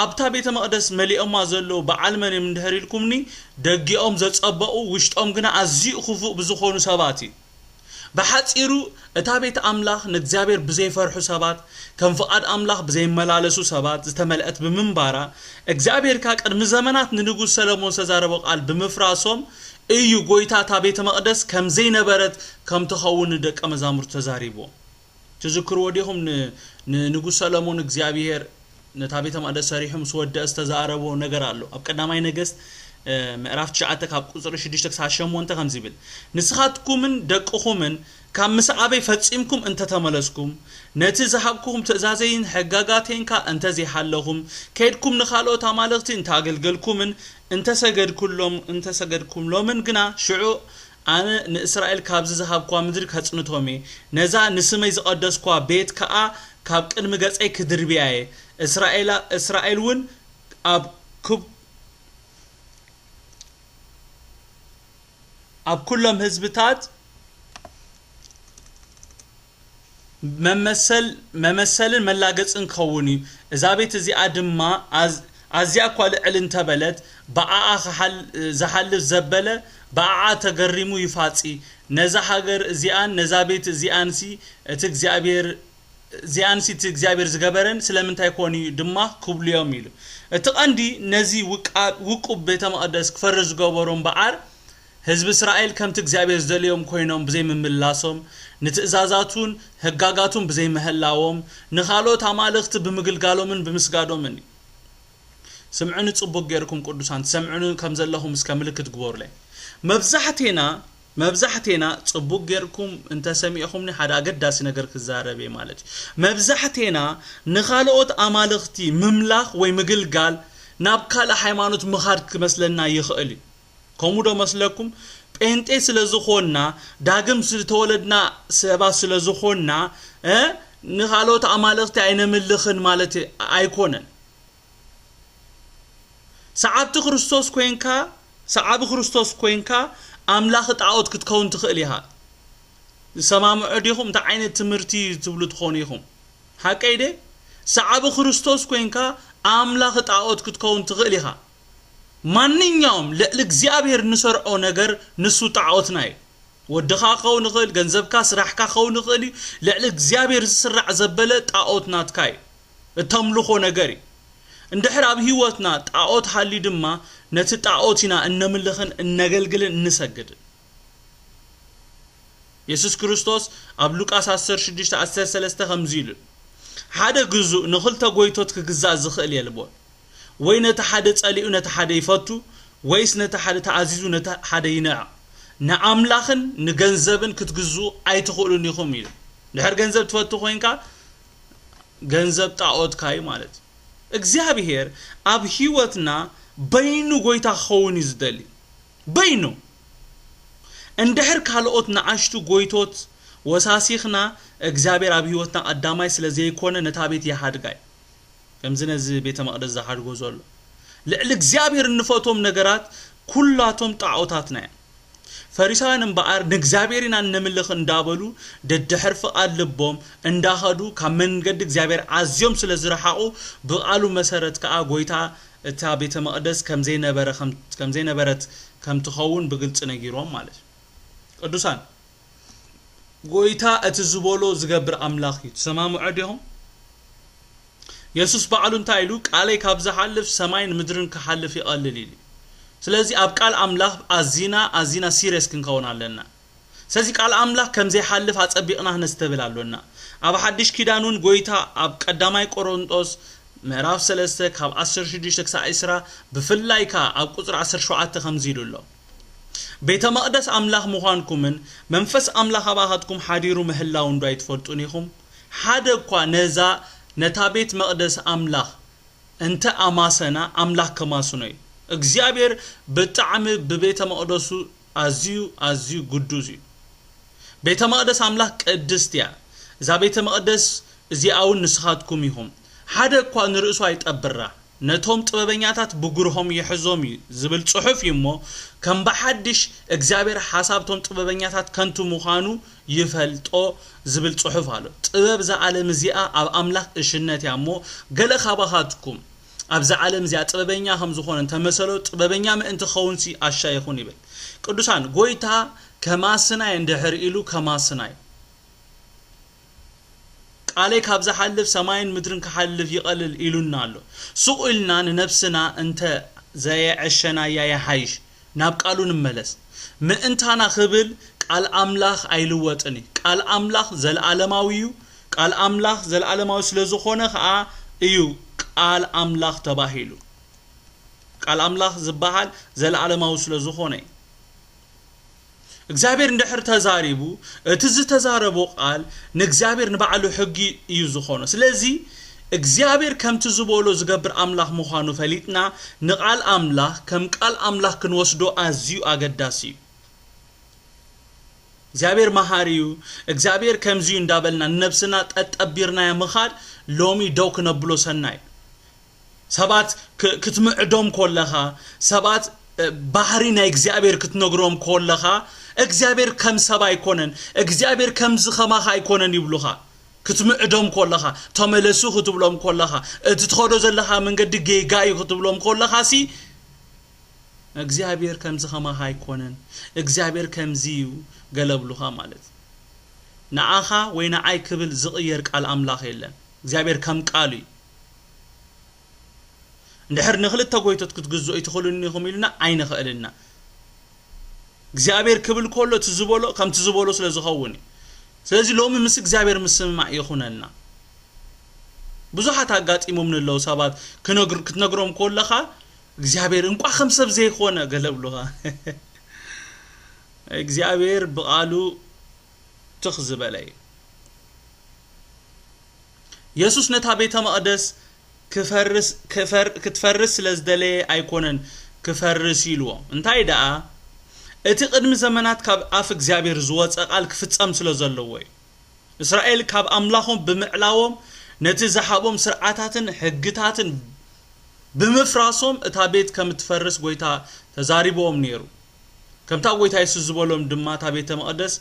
ኣብታ ቤተ መቕደስ መሊኦማ ዘለዉ በዓል መን እዮም እንድሕር ኢልኩምኒ፣ ደጊኦም ዘጸበቑ ውሽጦም ግና ኣዝዩ ክፉእ ብዝኾኑ ሰባት እዩ። ብሓጺሩ እታ ቤት ኣምላኽ ንእግዚኣብሔር ብዘይፈርሑ ሰባት፣ ከም ፍቓድ ኣምላኽ ብዘይመላለሱ ሰባት ዝተመልአት ብምንባራ፣ እግዚኣብሔር ከኣ ቅድሚ ዘመናት ንንጉስ ሰለሞን ዝተዛረቦ ቃል ብምፍራሶም እዩ ጎይታ እታ ቤተ መቕደስ ከም ዘይነበረት ከም ትኸውን ንደቀ መዛሙርቱ ተዛሪብዎም። ትዝክርዎ ዲኹም? ን-፣ ንንጉስ ሰለሞን እግዚኣብሔር ነታ ቤተ መቕደስ ሰሪሑ ምስ ወደአ ዝተዛረቦ ነገር ኣሎ። ኣብ ቀዳማይ ነገስት ምዕራፍ ትሽዓተ ካብ ቁጽሪ ሽዱሽተ ክሳብ ሸሞንተ ከምዚ ይብል፣ ንስኻትኩምን ደቅኹምን ካብ ምስዓበይ ፈጺምኩም እንተተመለስኩም፣ ነቲ ዝሃብኩኹም ትእዛዘይን ሕጋጋተይን ከኣ እንተዘይሓለኹም፣ ከይድኩም ንኻልኦት ኣማልኽቲ እንተኣገልገልኩምን እንተሰገድኩሎም-፣ እንተሰገድኩምሎምን ግና፣ ሽዑ ኣነ ንእስራኤል ካብዚ ዝሃብኩዋ ምድሪ ከጽንቶም እየ፣ ነዛ ንስመይ ዝቐደስኩዋ ቤት ከኣ ካብ ቅድሚ ገጸይ ክድርብያ እየ። እስራኤላ-፣ እስራኤል እውን ኣብ ክብ-፣ ኣብ ኩሎም ህዝብታት መመሰል-፣ መመሰልን መላገጽን ክኸውን እዩ። እዛ ቤት እዚኣ ድማ ኣዝ-፣ ኣዝያ እኳ ልዕል እንተበለት፣ ብኣኣ ክሓል-፣ ዝሓልፍ ዘበለ ብኣኣ ተገሪሙ ይፋጺ። ነዛ ሃገር እዚኣን ነዛ ቤት እዚኣንሲ እቲ እግዚኣብሔር፣ እዚኣንሲ እቲ እግዚኣብሔር ዝገበረን ስለምንታይ ኮን እዩ ድማ ክብሉ እዮም ኢሉ። እቲ ቀንዲ ነዚ ውቃ-፣ ውቁብ ቤተ መቕደስ ክፈርስ ዝገበሮ እምበኣር፣ ህዝቢ እስራኤል ከምቲ እግዚኣብሔር ዝደልዮም ኮይኖም ብዘይምምላሶም፣ ንትእዛዛቱን ህጋጋቱን ብዘይምህላዎም፣ ንኻልኦት ኣማልኽቲ ብምግልጋሎምን ብምስጋዶምን እዩ። ስምዑኒ ጽቡቅ ጌርኩም ቅዱሳን፣ ትሰምዑኒ ከም ዘለኹም እስከ ምልክት ግበሩለይ። መብዛሕቴና፣ መብዛሕቴና ጽቡቅ ጌርኩም እንተሰሚዕኹምኒ ሓደ ኣገዳሲ ነገር ክዛረብ እየ ማለት እዩ። መብዛሕቴና ንኻልኦት ኣማልኽቲ ምምላኽ ወይ ምግልጋል ናብ ካልእ ሃይማኖት ምኻድ ክመስለና ይኽእል እዩ። ከምኡ ዶ መስለኩም? ጴንጤ ስለ ዝኾንና፣ ዳግም ዝተወለድና ሰባት ስለ ዝኾንና፣ እ፣ ንኻልኦት ኣማልኽቲ ኣይነምልኽን ማለት ኣይኮነን። ሰዓብቲ ክርስቶስ ኮይንካ፣ ሰዓቢ ክርስቶስ ኮይንካ ኣምላኽ ጣዖት ክትከውን ትኽእል ኢኻ። ዝሰማምዑ ዲኹም? እንታይ ዓይነት ትምህርቲ ትብሉ ትኾኑ ኢኹም? ሓቀይ ደ? ሰዓቢ ክርስቶስ ኮይንካ ኣምላኽ ጣዖት ክትከውን ትኽእል ኢኻ። ማንኛውም ልዕሊ እግዚኣብሔር ንሰርዖ ነገር ንሱ ጣዖትና እዩ። ወድኻ ክኸውን ይኽእል፣ ገንዘብካ፣ ስራሕካ ክኸውን ይኽእል እዩ። ልዕሊ እግዚኣብሔር ዝስራዕ ዘበለ ጣዖት ናትካ እዩ። እተምልኾ ነገር እዩ። እንድሕር ኣብ ህይወትና ጣዖት ሃልዩ ድማ ነቲ ጣዖት ኢና እነምልኽን እነገልግልን እንሰግድን። የሱስ ክርስቶስ ኣብ ሉቃስ ዓሰርተ ሽዱሽተ ዓሰርተ ሰለስተ ከምዚ ኢሉ፣ ሓደ ግዙእ ንኽልተ ጎይቶት ክግዛእ ዝኽእል የልቦን። ወይ ነቲ ሓደ ጸሊኡ ነቲ ሓደ ይፈቱ፣ ወይስ ነቲ ሓደ ተኣዚዙ ነቲ ሓደ ይንዕቕ። ንኣምላኽን ንገንዘብን ክትግዝኡ ኣይትኽእሉን ኢኹም ኢሉ። ድሕር ገንዘብ ትፈቱ ኮይንካ፣ ገንዘብ ጣዖትካ እዩ ማለት እዩ። እግዚኣብሔር ኣብ ህይወትና በይኑ ጎይታ ክኸውን እዩ ዝደሊ። በይኑ። እንድሕር ካልኦት ንኣሽቱ ጎይቶት ወሳሲኽና፣ እግዚኣብሔር ኣብ ህይወትና ቀዳማይ ስለ ዘይኮነ ነታ ቤት ይሓድጋ እዩ። ከምዚ ነዚ ቤተ መቕደስ ዝሓድጎ ዘሎ። ልዕሊ እግዚኣብሔር እንፈትዎም ነገራት ኩላቶም ጣዖታትና እዮም። ፈሪሳውያን እምበኣር ንእግዚኣብሔር ኢና እነምልኽ እንዳበሉ ደድሕር ፍቓድ ልቦም እንዳኸዱ ካብ መንገዲ እግዚኣብሔር ኣዝዮም ስለ ዝረሓቑ ብቓሉ መሰረት ከኣ ጎይታ እታ ቤተ መቕደስ ከም ዘይነበረ፣ ከም፣ ከም ዘይነበረት ከም ትኸውን ብግልጺ ነጊሮም ማለት እዩ። ቅዱሳን፣ ጎይታ እቲ ዝበሎ ዝገብር ኣምላኽ እዩ። ትሰማምዑ ዲኹም? የሱስ ባዕሉ እንታይ ኢሉ? "ቃለይ ካብ ዝሓልፍ ሰማይን ምድርን ክሓልፍ ይቐልል" ኢሉ። ስለዚ ኣብ ቃል ኣምላኽ ኣዚና፣ ኣዚና ሲሪየስ ክንከውን ኣለና። ስለዚ ቃል ኣምላኽ ከም ዘይሓልፍ ኣጸቢቕና ክነስተብል ኣሎና። ኣብ ሓድሽ ኪዳን እውን ጎይታ ኣብ ቀዳማይ ቆሮንጦስ ምዕራፍ ሰለስተ ካብ ዓሰርተ ሽዱሽተ ክሳዕ ዕስራ፣ ብፍላይ ከኣ ኣብ ቁጽሪ ዓሰርተ ሸውዓተ ከምዚ ኢሉ ኣሎ። "ቤተ መቕደስ ኣምላኽ ምዃንኩምን መንፈስ ኣምላኽ ኣባኻትኩም ሓዲሩ ምህላው እንዶ ኣይትፈልጡን ኢኹም? ሓደ እኳ ነዛ፣ ነታ ቤት መቕደስ ኣምላኽ እንተ ኣማሰና፣ ኣምላኽ ከማስኖ እዩ። እግዚኣብሔር ብጣዕሚ ብቤተ መቕደሱ ኣዝዩ ኣዝዩ ግዱስ እዩ። ቤተ መቕደስ ኣምላኽ ቅድስት እያ። እዛ ቤተ መቕደስ እዚኣ እውን ንስኻትኩም ኢኹም። ሓደ እኳ ንርእሱ ኣይጠብራ፣ ነቶም ጥበበኛታት ብጉርሆም ይሕዞም እዩ ዝብል ጽሑፍ እዩ እሞ፣ ከም ብሓድሽ እግዚኣብሔር ሓሳብቶም ጥበበኛታት ከንቱ ምዃኑ ይፈልጦ ዝብል ጽሑፍ ኣሎ። ጥበብ እዛ ዓለም እዚኣ ኣብ ኣምላኽ እሽነት እያ እሞ፣ ገለ ካባኻትኩም ኣብዛ ዓለም እዚኣ ጥበበኛ ከም ዝኾነ እንተመሰሎ፣ ጥበበኛ ምእንቲ ክኸውንሲ ኣሻ ይኹን ይብል። ቅዱሳን፣ ጎይታ ከማስናይ እንድሕር ኢሉ ከማስናይ፣ ቃለይ ካብ ዝሓልፍ ሰማይን ምድርን ክሓልፍ ይቐልል ኢሉና ኣሎ። ሱቕ ኢልና ንነብስና እንተ ዘየዐሸናያ ይሓይሽ፣ ናብ ቃሉ ንመለስ። ምእንታና ክብል ቃል ኣምላኽ ኣይልወጥን እዩ። ቃል ኣምላኽ ዘለኣለማዊ እዩ። ቃል ኣምላኽ ዘለኣለማዊ ስለ ዝኾነ ኸኣ እዩ ቃል ኣምላኽ ተባሂሉ። ቃል ኣምላኽ ዝበሃል ዘለኣለማዊ ስለ ዝኾነ እዩ። እግዚኣብሔር እንድሕር ተዛሪቡ፣ እቲ ዝተዛረቦ ቃል ንእግዚኣብሔር ንባዕሉ ሕጊ እዩ ዝኾኖ። ስለዚ እግዚኣብሔር ከምቲ ዝበሎ ዝገብር ኣምላኽ ምዃኑ ፈሊጥና፣ ንቃል ኣምላኽ ከም ቃል ኣምላኽ ክንወስዶ ኣዝዩ ኣገዳሲ እዩ። እግዚኣብሔር መሃሪ እዩ። እግዚኣብሔር ከምዚ እዩ እንዳበልና ንነብስና ጠጠቢርናዮ ምኻድ ሎሚ ደው ክነብሎ ሰናይ። ሰባት ክ-፣ ክትምዕዶም ከለኻ፣ ሰባት፣ እ፣ ባህሪ ናይ እግዚኣብሔር ክትነግሮም ከለኻ፣ እግዚኣብሔር ከም ሰብ ኣይኮነን፣ እግዚኣብሔር ከምዚ ከማኻ ኣይኮነን ይብሉኻ። ክትምዕዶም ከለኻ፣ ተመለሱ ክትብሎም ከለኻ፣ እቲ ትኸዶ ዘለኻ መንገዲ ጌጋ እዩ ክትብሎም ከለኻሲ፣ እግዚኣብሔር ከምዚ ከማኻ ኣይኮነን፣ እግዚኣብሔር ከምዚ እዩ ገለ ብሉኻ ማለት እዩ። ንዓኻ ወይ ንዓይ ክብል ዝቕየር ቃል ኣምላኽ የለን። እግዚኣብሔር ከም ቃሉ እዩ። እንድሕር ንኽልተ ጎይቶት ክትግዝኡ ኣይትኽእሉን ኢኹም ኢሉና ኣይንኽእልና። እግዚኣብሔር ክብል ከሎ እቲ ዝበሎ ከምቲ ዝበሎ ስለ ዝኸውን እዩ። ስለዚ ሎሚ ምስ እግዚኣብሔር ምስምማዕ ይኹነልና። ብዙሓት ኣጋጢሞም ንለዉ ሰባት ክነግር-፣ ክትነግሮም ከለኻ እግዚኣብሔር እንቋ ከም ሰብ ዘይኾነ ገለ ብሉኻ። እግዚኣብሔር ብቓሉ ትኽ ዝበለ እዩ። የሱስ ነታ ቤተ መቕደስ ክፈርስ፣ ክፈር-፣ ክትፈርስ ስለ ዝደለየ ኣይኮነን ክፈርስ ኢልዎም። እንታይ ደኣ፣ እቲ ቅድሚ ዘመናት ካብ ኣፍ እግዚኣብሔር ዝወጸ ቃል ክፍጸም ስለ ዘለዎ እዩ። እስራኤል ካብ ኣምላኾም ብምዕላዎም፣ ነቲ ዝሃቦም ስርዓታትን ሕግታትን ብምፍራሶም፣ እታ ቤት ከም እትፈርስ ጐይታ ተዛሪብዎም ነይሩ። ከምታ ጐይታ የሱስ ዝበሎም ድማ፣ እታ ቤተ መቕደስ፣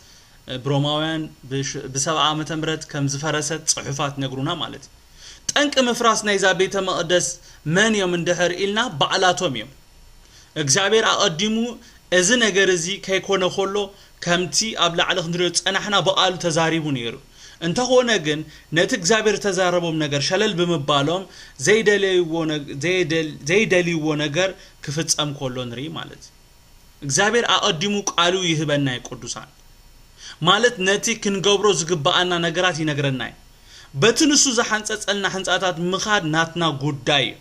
እ፣ ብሮማውያን ብሽ-፣ ብሰብዓ ዓመተ ምህረት ከም ዝፈረሰት ጽሑፋት ነግሩና ማለት እዩ። ጠንቂ ምፍራስ ናይዛ ቤተ መቕደስ መን እዮም እንድሕር ኢልና፣ ባዕላቶም እዮም። እግዚኣብሔር ኣቐዲሙ እዚ ነገር እዚ ከይኮነ ከሎ፣ ከምቲ ኣብ ላዕሊ ክንሪኦ ዝጸናሕና ብቓሉ ተዛሪቡ ነይሩ። እንተኾነ ግን፣ ነቲ እግዚኣብሔር ዝተዛረቦም ነገር ሸለል ብምባሎም፣ ዘይደለይዎ ነግ-፣ ዘይደል-፣ ዘይደልይዎ ነገር ክፍጸም ከሎ ንርኢ ማለት እዩ። እግዚኣብሔር ኣቐዲሙ ቃሉ ይህበና እዩ፣ ቅዱሳን። ማለት ነቲ ክንገብሮ ዝግብኣና ነገራት ይነግረና እዩ። በቲ ንሱ ዝሓንጸጸልና ሕንጻታት ምኻድ ናትና ጉዳይ እዩ።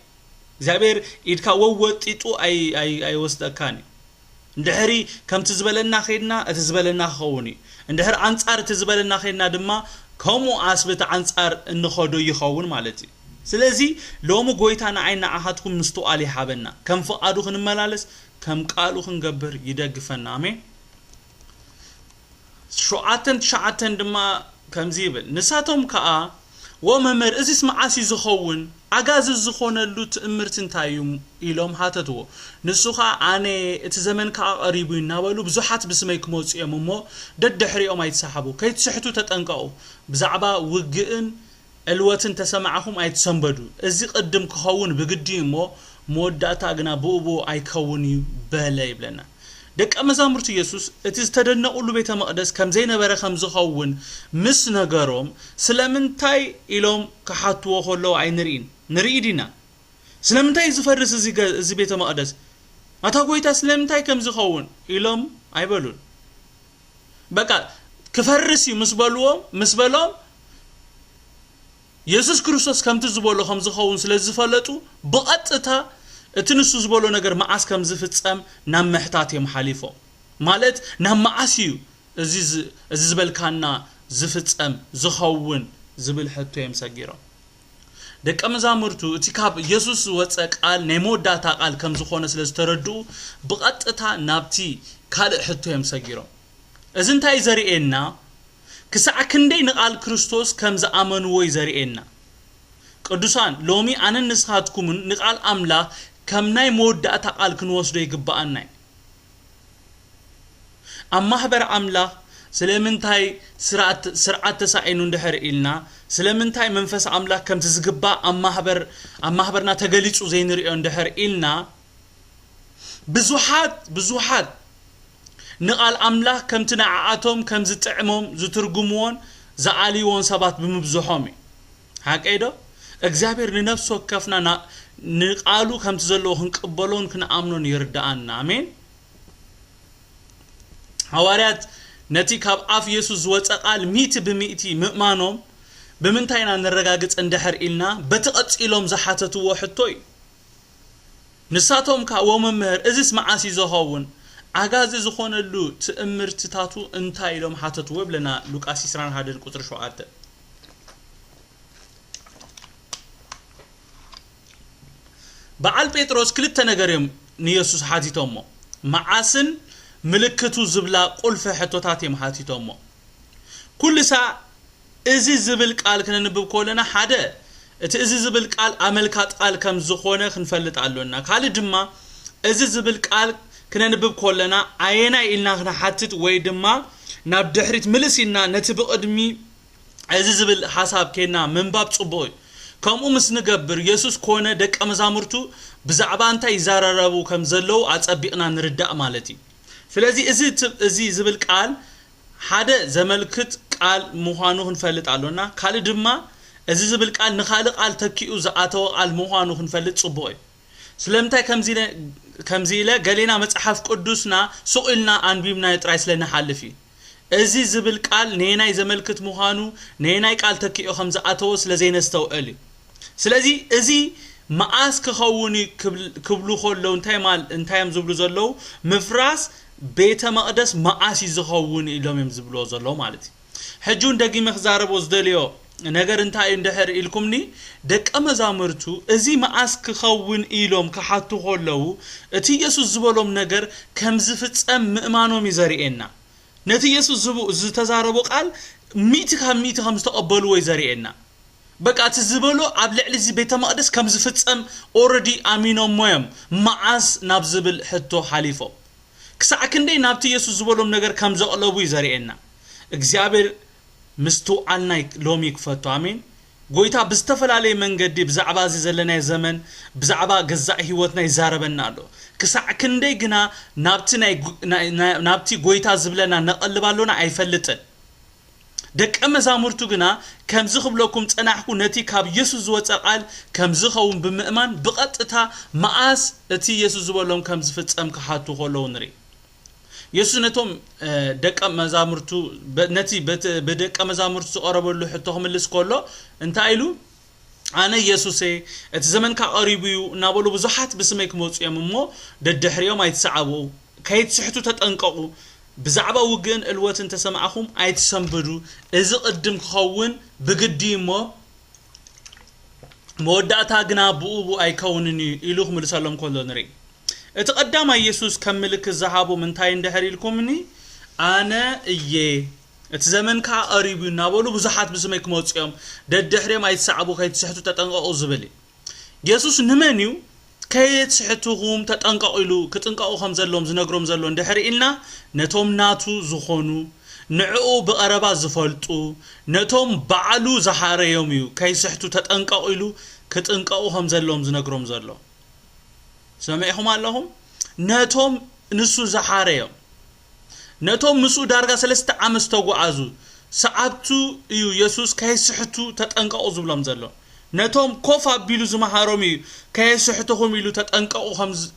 እግዚኣብሔር ኢድካ ወወጢጡ ኣይ-፣ ኣይ-፣ ኣይወስደካን እዩ። እንድሕሪ ከምቲ ዝበለና ኸይድና፣ እቲ ዝበለና ክኸውን እዩ። እንድሕር ኣንጻር እቲ ዝበለና ኸይድና ድማ፣ ከምኡ ኣስብቲ ኣንጻር እንኸዶ ይኸውን ማለት እዩ። ስለዚ ሎሚ ጐይታ ንዓይ ንዓኻትኩም ምስትውዓል ይሃበና። ከም ፍቓዱ ክንመላለስ፣ ከም ቃሉ ክንገብር ይደግፈና። ኣሜን። ሸውዓተን ትሽዓተን ድማ ከምዚ ይብል፣ ንሳቶም ከኣ፣ "ወ መምህር፣ እዚስ መዓስ እዩ ዝኸውን? ኣጋዚ ዝኾነሉ ትእምርቲ እንታይ እዩ?" ኢሎም ሃተትዎ። ንሱ ኸኣ፣ "ኣነ፣ እቲ ዘመን ከኣ ቀሪቡ እዩ" እናበሉ ብዙሓት ብስመይ ክመጹ እዮም እሞ፣ ደድሕሪኦም ኣይትሰሓቡ። ከይትስሕቱ ተጠንቀቑ። ብዛዕባ ውግእን ዕልወትን ተሰማዕኹም ኣይትሰንበዱ። እዚ ቅድም ክኸውን ብግዲ እዩ እሞ፣ መወዳእታ ግና ብኡ ብኡ ኣይከውን እዩ በለ ይብለና። ደቀ መዛሙርቲ የሱስ እቲ ዝተደነቑሉ ቤተ መቕደስ ከም ዘይነበረ ከም ዝኸውን ምስ ነገሮም፣ ስለምንታይ ኢሎም ክሓትዎ ከለዉ ኣይንርኢን። ንርኢ ዲና? ስለምንታይ እዩ ዝፈርስ እዚ ገ-፣ እዚ ቤተ መቕደስ? ኣታ ጐይታ ስለምንታይ ከም ዝኸውን? ኢሎም ኣይበሉን። በቃ ክፈርስ እዩ ምስ በልዎም፣ ምስ በሎም፣ የሱስ ክርስቶስ ከምቲ ዝበሎ ከም ዝኸውን ስለ ዝፈለጡ፣ ብቐጥታ እቲ ንሱ ዝበሎ ነገር መዓስ ከም ዝፍጸም ናብ ምሕታት እዮም ሓሊፎም። ማለት ናብ መዓስ እዩ እዚ ዝ-፣ እዚ ዝበልካና ዝፍጸም፣ ዝኸውን ዝብል ሕቶ እዮም ሰጊሮም። ደቀ መዛሙርቱ እቲ ካብ ኢየሱስ ዝወጸ ቃል ናይ መወዳእታ ቃል ከም ዝኾነ ስለ ዝተረድኡ፣ ብቐጥታ ናብቲ ካልእ ሕቶ እዮም ሰጊሮም። እዚ እንታይ ዘርእየና? ክሳዕ ክንደይ ንቓል ክርስቶስ ከም ዝኣመንዎ እዩ ዘርእየና። ቅዱሳን፣ ሎሚ ኣነን ንስኻትኩምን ንቓል ኣምላኽ ከም ናይ መወዳእታ ቃል ክንወስዶ ይግብኣና እዩ። ኣብ ማሕበር ኣምላኽ ስለምንታይ ስርዓት፣ ስርዓት ተሳኢኑ እንድሕር ኢልና፣ ስለምንታይ መንፈስ ኣምላኽ ከምቲ ዝግባእ ኣብ ማሕበር፣ ኣብ ማሕበርና ተገሊጹ ዘይንርእዮ እንድሕር ኢልና፣ ብዙሓት፣ ብዙሓት ንቓል ኣምላኽ ከምቲ ንዓኣቶም ከም ዝጥዕሞም ዝትርጉምዎን ዝኣልይዎን ሰባት ብምብዝሖም እዩ። ሓቀይ ዶ? እግዚኣብሔር ንነፍሲ ወከፍና ና-፣ ንቓሉ ከምቲ ዘለዎ ክንቅበሎን ክንኣምኖን ይርድኣና። ኣሜን። ሃዋርያት ነቲ ካብ ኣፍ የሱስ ዝወጸ ቃል ሚእቲ ብሚእቲ ምእማኖም ብምንታይ ኢና ነረጋግጽ እንድሕር ኢልና፣ በቲ ቀጺሎም ዝሓተትዎ ሕቶ እዩ። ንሳቶም ከኣ፣ "ወመምህር፣ እዚስ መዓስ እዩ ዝኸውን? ኣጋዚ ዝኾነሉ ትእምርትታቱ እንታይ?" ኢሎም ሓተትዎ ይብለና ሉቃስ ዕስራን ሓደን ቁጽሪ ሸውዓተ። በዓል ጴጥሮስ ክልተ ነገር እዮም ንየሱስ ሓቲቶሞ። መዓስን ምልክቱ ዝብላ ቁልፊ ሕቶታት እዮም ሓቲቶሞ። ኩሉ ሳዕ እዚ ዝብል ቃል ክነንብብ ከለና፣ ሓደ፣ እቲ እዚ ዝብል ቃል ኣመልካጥ ቃል ከም ዝኾነ ክንፈልጥ ኣሎና። ካልእ ድማ፣ እዚ ዝብል ቃል ክነንብብ ከለና፣ ኣየናይ ኢልና ክንሓትት ወይ ድማ ናብ ድሕሪት ምልስ ኢልና ነቲ ብቕድሚ እዚ ዝብል ሓሳብ ኬድና ምንባብ ጽቡቕ እዩ። ከምኡ ምስ ንገብር፣ የሱስ ኮነ ደቀ መዛሙርቱ ብዛዕባ እንታይ ይዛራረቡ ከም ዘለዉ ኣጸቢቕና ንርዳእ ማለት እዩ። ስለዚ እዚ ት-፣ እዚ ዝብል ቃል ሓደ ዘመልክት ቃል ምዃኑ ክንፈልጥ ኣሎና። ካልእ ድማ እዚ ዝብል ቃል ንኻልእ ቃል ተኪኡ ዝኣተወ ቃል ምዃኑ ክንፈልጥ ጽቡቕ እዩ። ስለምንታይ ከምዚ ኢለ፣ ከምዚ ኢለ ገሌና መጽሓፍ ቅዱስና ሱቕ ኢልና ኣንቢብናዮ ጥራይ ስለ ንሓልፍ እዩ። እዚ ዝብል ቃል ነየናይ ዘመልክት ምዃኑ፣ ነየናይ ቃል ተኪኡ ከም ዝኣተወ ስለ ዘይነስተውዕል እዩ። ስለዚ እዚ መዓስ ክኸውን እዩ ክብል-፣ ክብሉ ከለዉ እንታይ ማል-፣ እንታይ እዮም ዝብሉ ዘለዉ? ምፍራስ ቤተ መቕደስ መዓስ እዩ ዝኸውን ኢሎም እዮም ዝብልዎ ዘለዉ ማለት እዩ። ሕጂ እውን ደጊመ ክዛረቦ ዝደልዮ ነገር እንታይ እዩ እንድሕር ኢልኩምኒ፣ ደቀ መዛሙርቱ እዚ መዓስ ክኸውን ኢሎም ክሓቱ ከለዉ፣ እቲ ኢየሱስ ዝበሎም ነገር ከም ዝፍጸም ምእማኖም እዩ ዘርእየና። ነቲ ኢየሱስ ዝቡ-፣ ዝተዛረቦ ቃል ሚእቲ ካብ ሚእቲ ከም ዝተቐበልዎ እዩ ዘርእየና። በቃ እቲ ዝበሎ ኣብ ልዕሊ እዚ ቤተ መቕደስ ከም ዝፍጸም ኦረዲ ኣሚኖሞ እዮም፣ መዓስ ናብ ዝብል ሕቶ ሓሊፎም። ክሳዕ ክንደይ ናብቲ ኢየሱስ ዝበሎም ነገር ከም ዘቕለቡ እዩ ዘርእየና። እግዚኣብሔር ምስትውዓልና ይ-፣ ሎሚ ይክፈቶ። ኣሜን። ጎይታ ብዝተፈላለየ መንገዲ ብዛዕባ እዚ ዘለናዮ ዘመን፣ ብዛዕባ ገዛእ ህይወትና ይዛረበና ኣሎ። ክሳዕ ክንደይ ግና ናብቲ ናይ ጉ-፣ ናይ፣ ናይ፣ ናብቲ ጎይታ ዝብለና ነቐልብ ኣሎና ኣይፈልጥን። ደቀ መዛሙርቱ ግና ከምዚ ክብለኩም ጸናሕኩ፣ ነቲ ካብ የሱስ ዝወጸ ቃል ከም ዝኸውን ብምእማን ብቐጥታ መዓስ እቲ የሱስ ዝበሎም ከም ዝፍጸም ክሓቱ ከለዉ ንርኢ። የሱስ ነቶም፣ እ፣ ደቀ መዛሙርቱ፣ በ-፣ ነቲ በት-፣ ብደቀ መዛሙርቱ ዝቐረበሉ ሕቶ ክምልስ ከሎ እንታይ ኢሉ? "ኣነ የሱስ እየ፣ እቲ ዘመንካ ቀሪቡ እዩ" እናበሉ ብዙሓት ብስመይ ክመጹ እዮም እሞ ደድሕሪኦም ኣይትሰዓቡ፣ ከይትስሕቱ ተጠንቀቑ። ብዛዕባ ውግእን ዕልወትን ተሰማዕኹም ኣይትሰንብዱ፣ እዚ ቅድም ክኸውን ብግዲ እዩ እሞ መወዳእታ ግና ብኡ ብኡ ኣይከውንን እዩ ኢሉ ክምልሰሎም ከሎ ንርኢ። እቲ ቀዳማይ የሱስ ከም ምልክት ዝሃቦም እንታይ እንድሕር ኢልኩምኒ፣ "ኣነ እየ፣ እቲ ዘመን ከኣ ቀሪቡ እዩ" እናበሉ ብዙሓት ብስመይ ክመጹ እዮም፣ ደድሕሪኦም ኣይትሰዓቡ፣ ከይትስሕቱ ተጠንቀቑ ዝብል እዩ። የሱስ ንመን እዩ ከየትስሕትኹም ተጠንቀቑ ኢሉ ክጥንቀቑ ከም ዘለዎም ዝነግሮም ዘሎ እንድሕር ኢልና፣ ነቶም ናቱ ዝኾኑ፣ ንዕኡ ብቐረባ ዝፈልጡ፣ ነቶም ባዕሉ ዝሓረዮም እዩ ከይስሕቱ ተጠንቀቑ ኢሉ ክጥንቀቑ ከም ዘለዎም ዝነግሮም ዘሎ። ሰሚዕኹም ኣለኹም? ነቶም ንሱ ዝሓረዮም፣ ነቶም ምስኡ ዳርጋ ሰለስተ ዓመት ዝተጓዓዙ ሰዓብቱ እዩ የሱስ ከይስሕቱ ተጠንቀቑ ዝብሎም ዘሎ። ነቶም ኮፍ ኣቢሉ ዝመሃሮም እዩ ከየስሕትኹም ኢሉ ተጠንቀቑ ከም ዝ-፣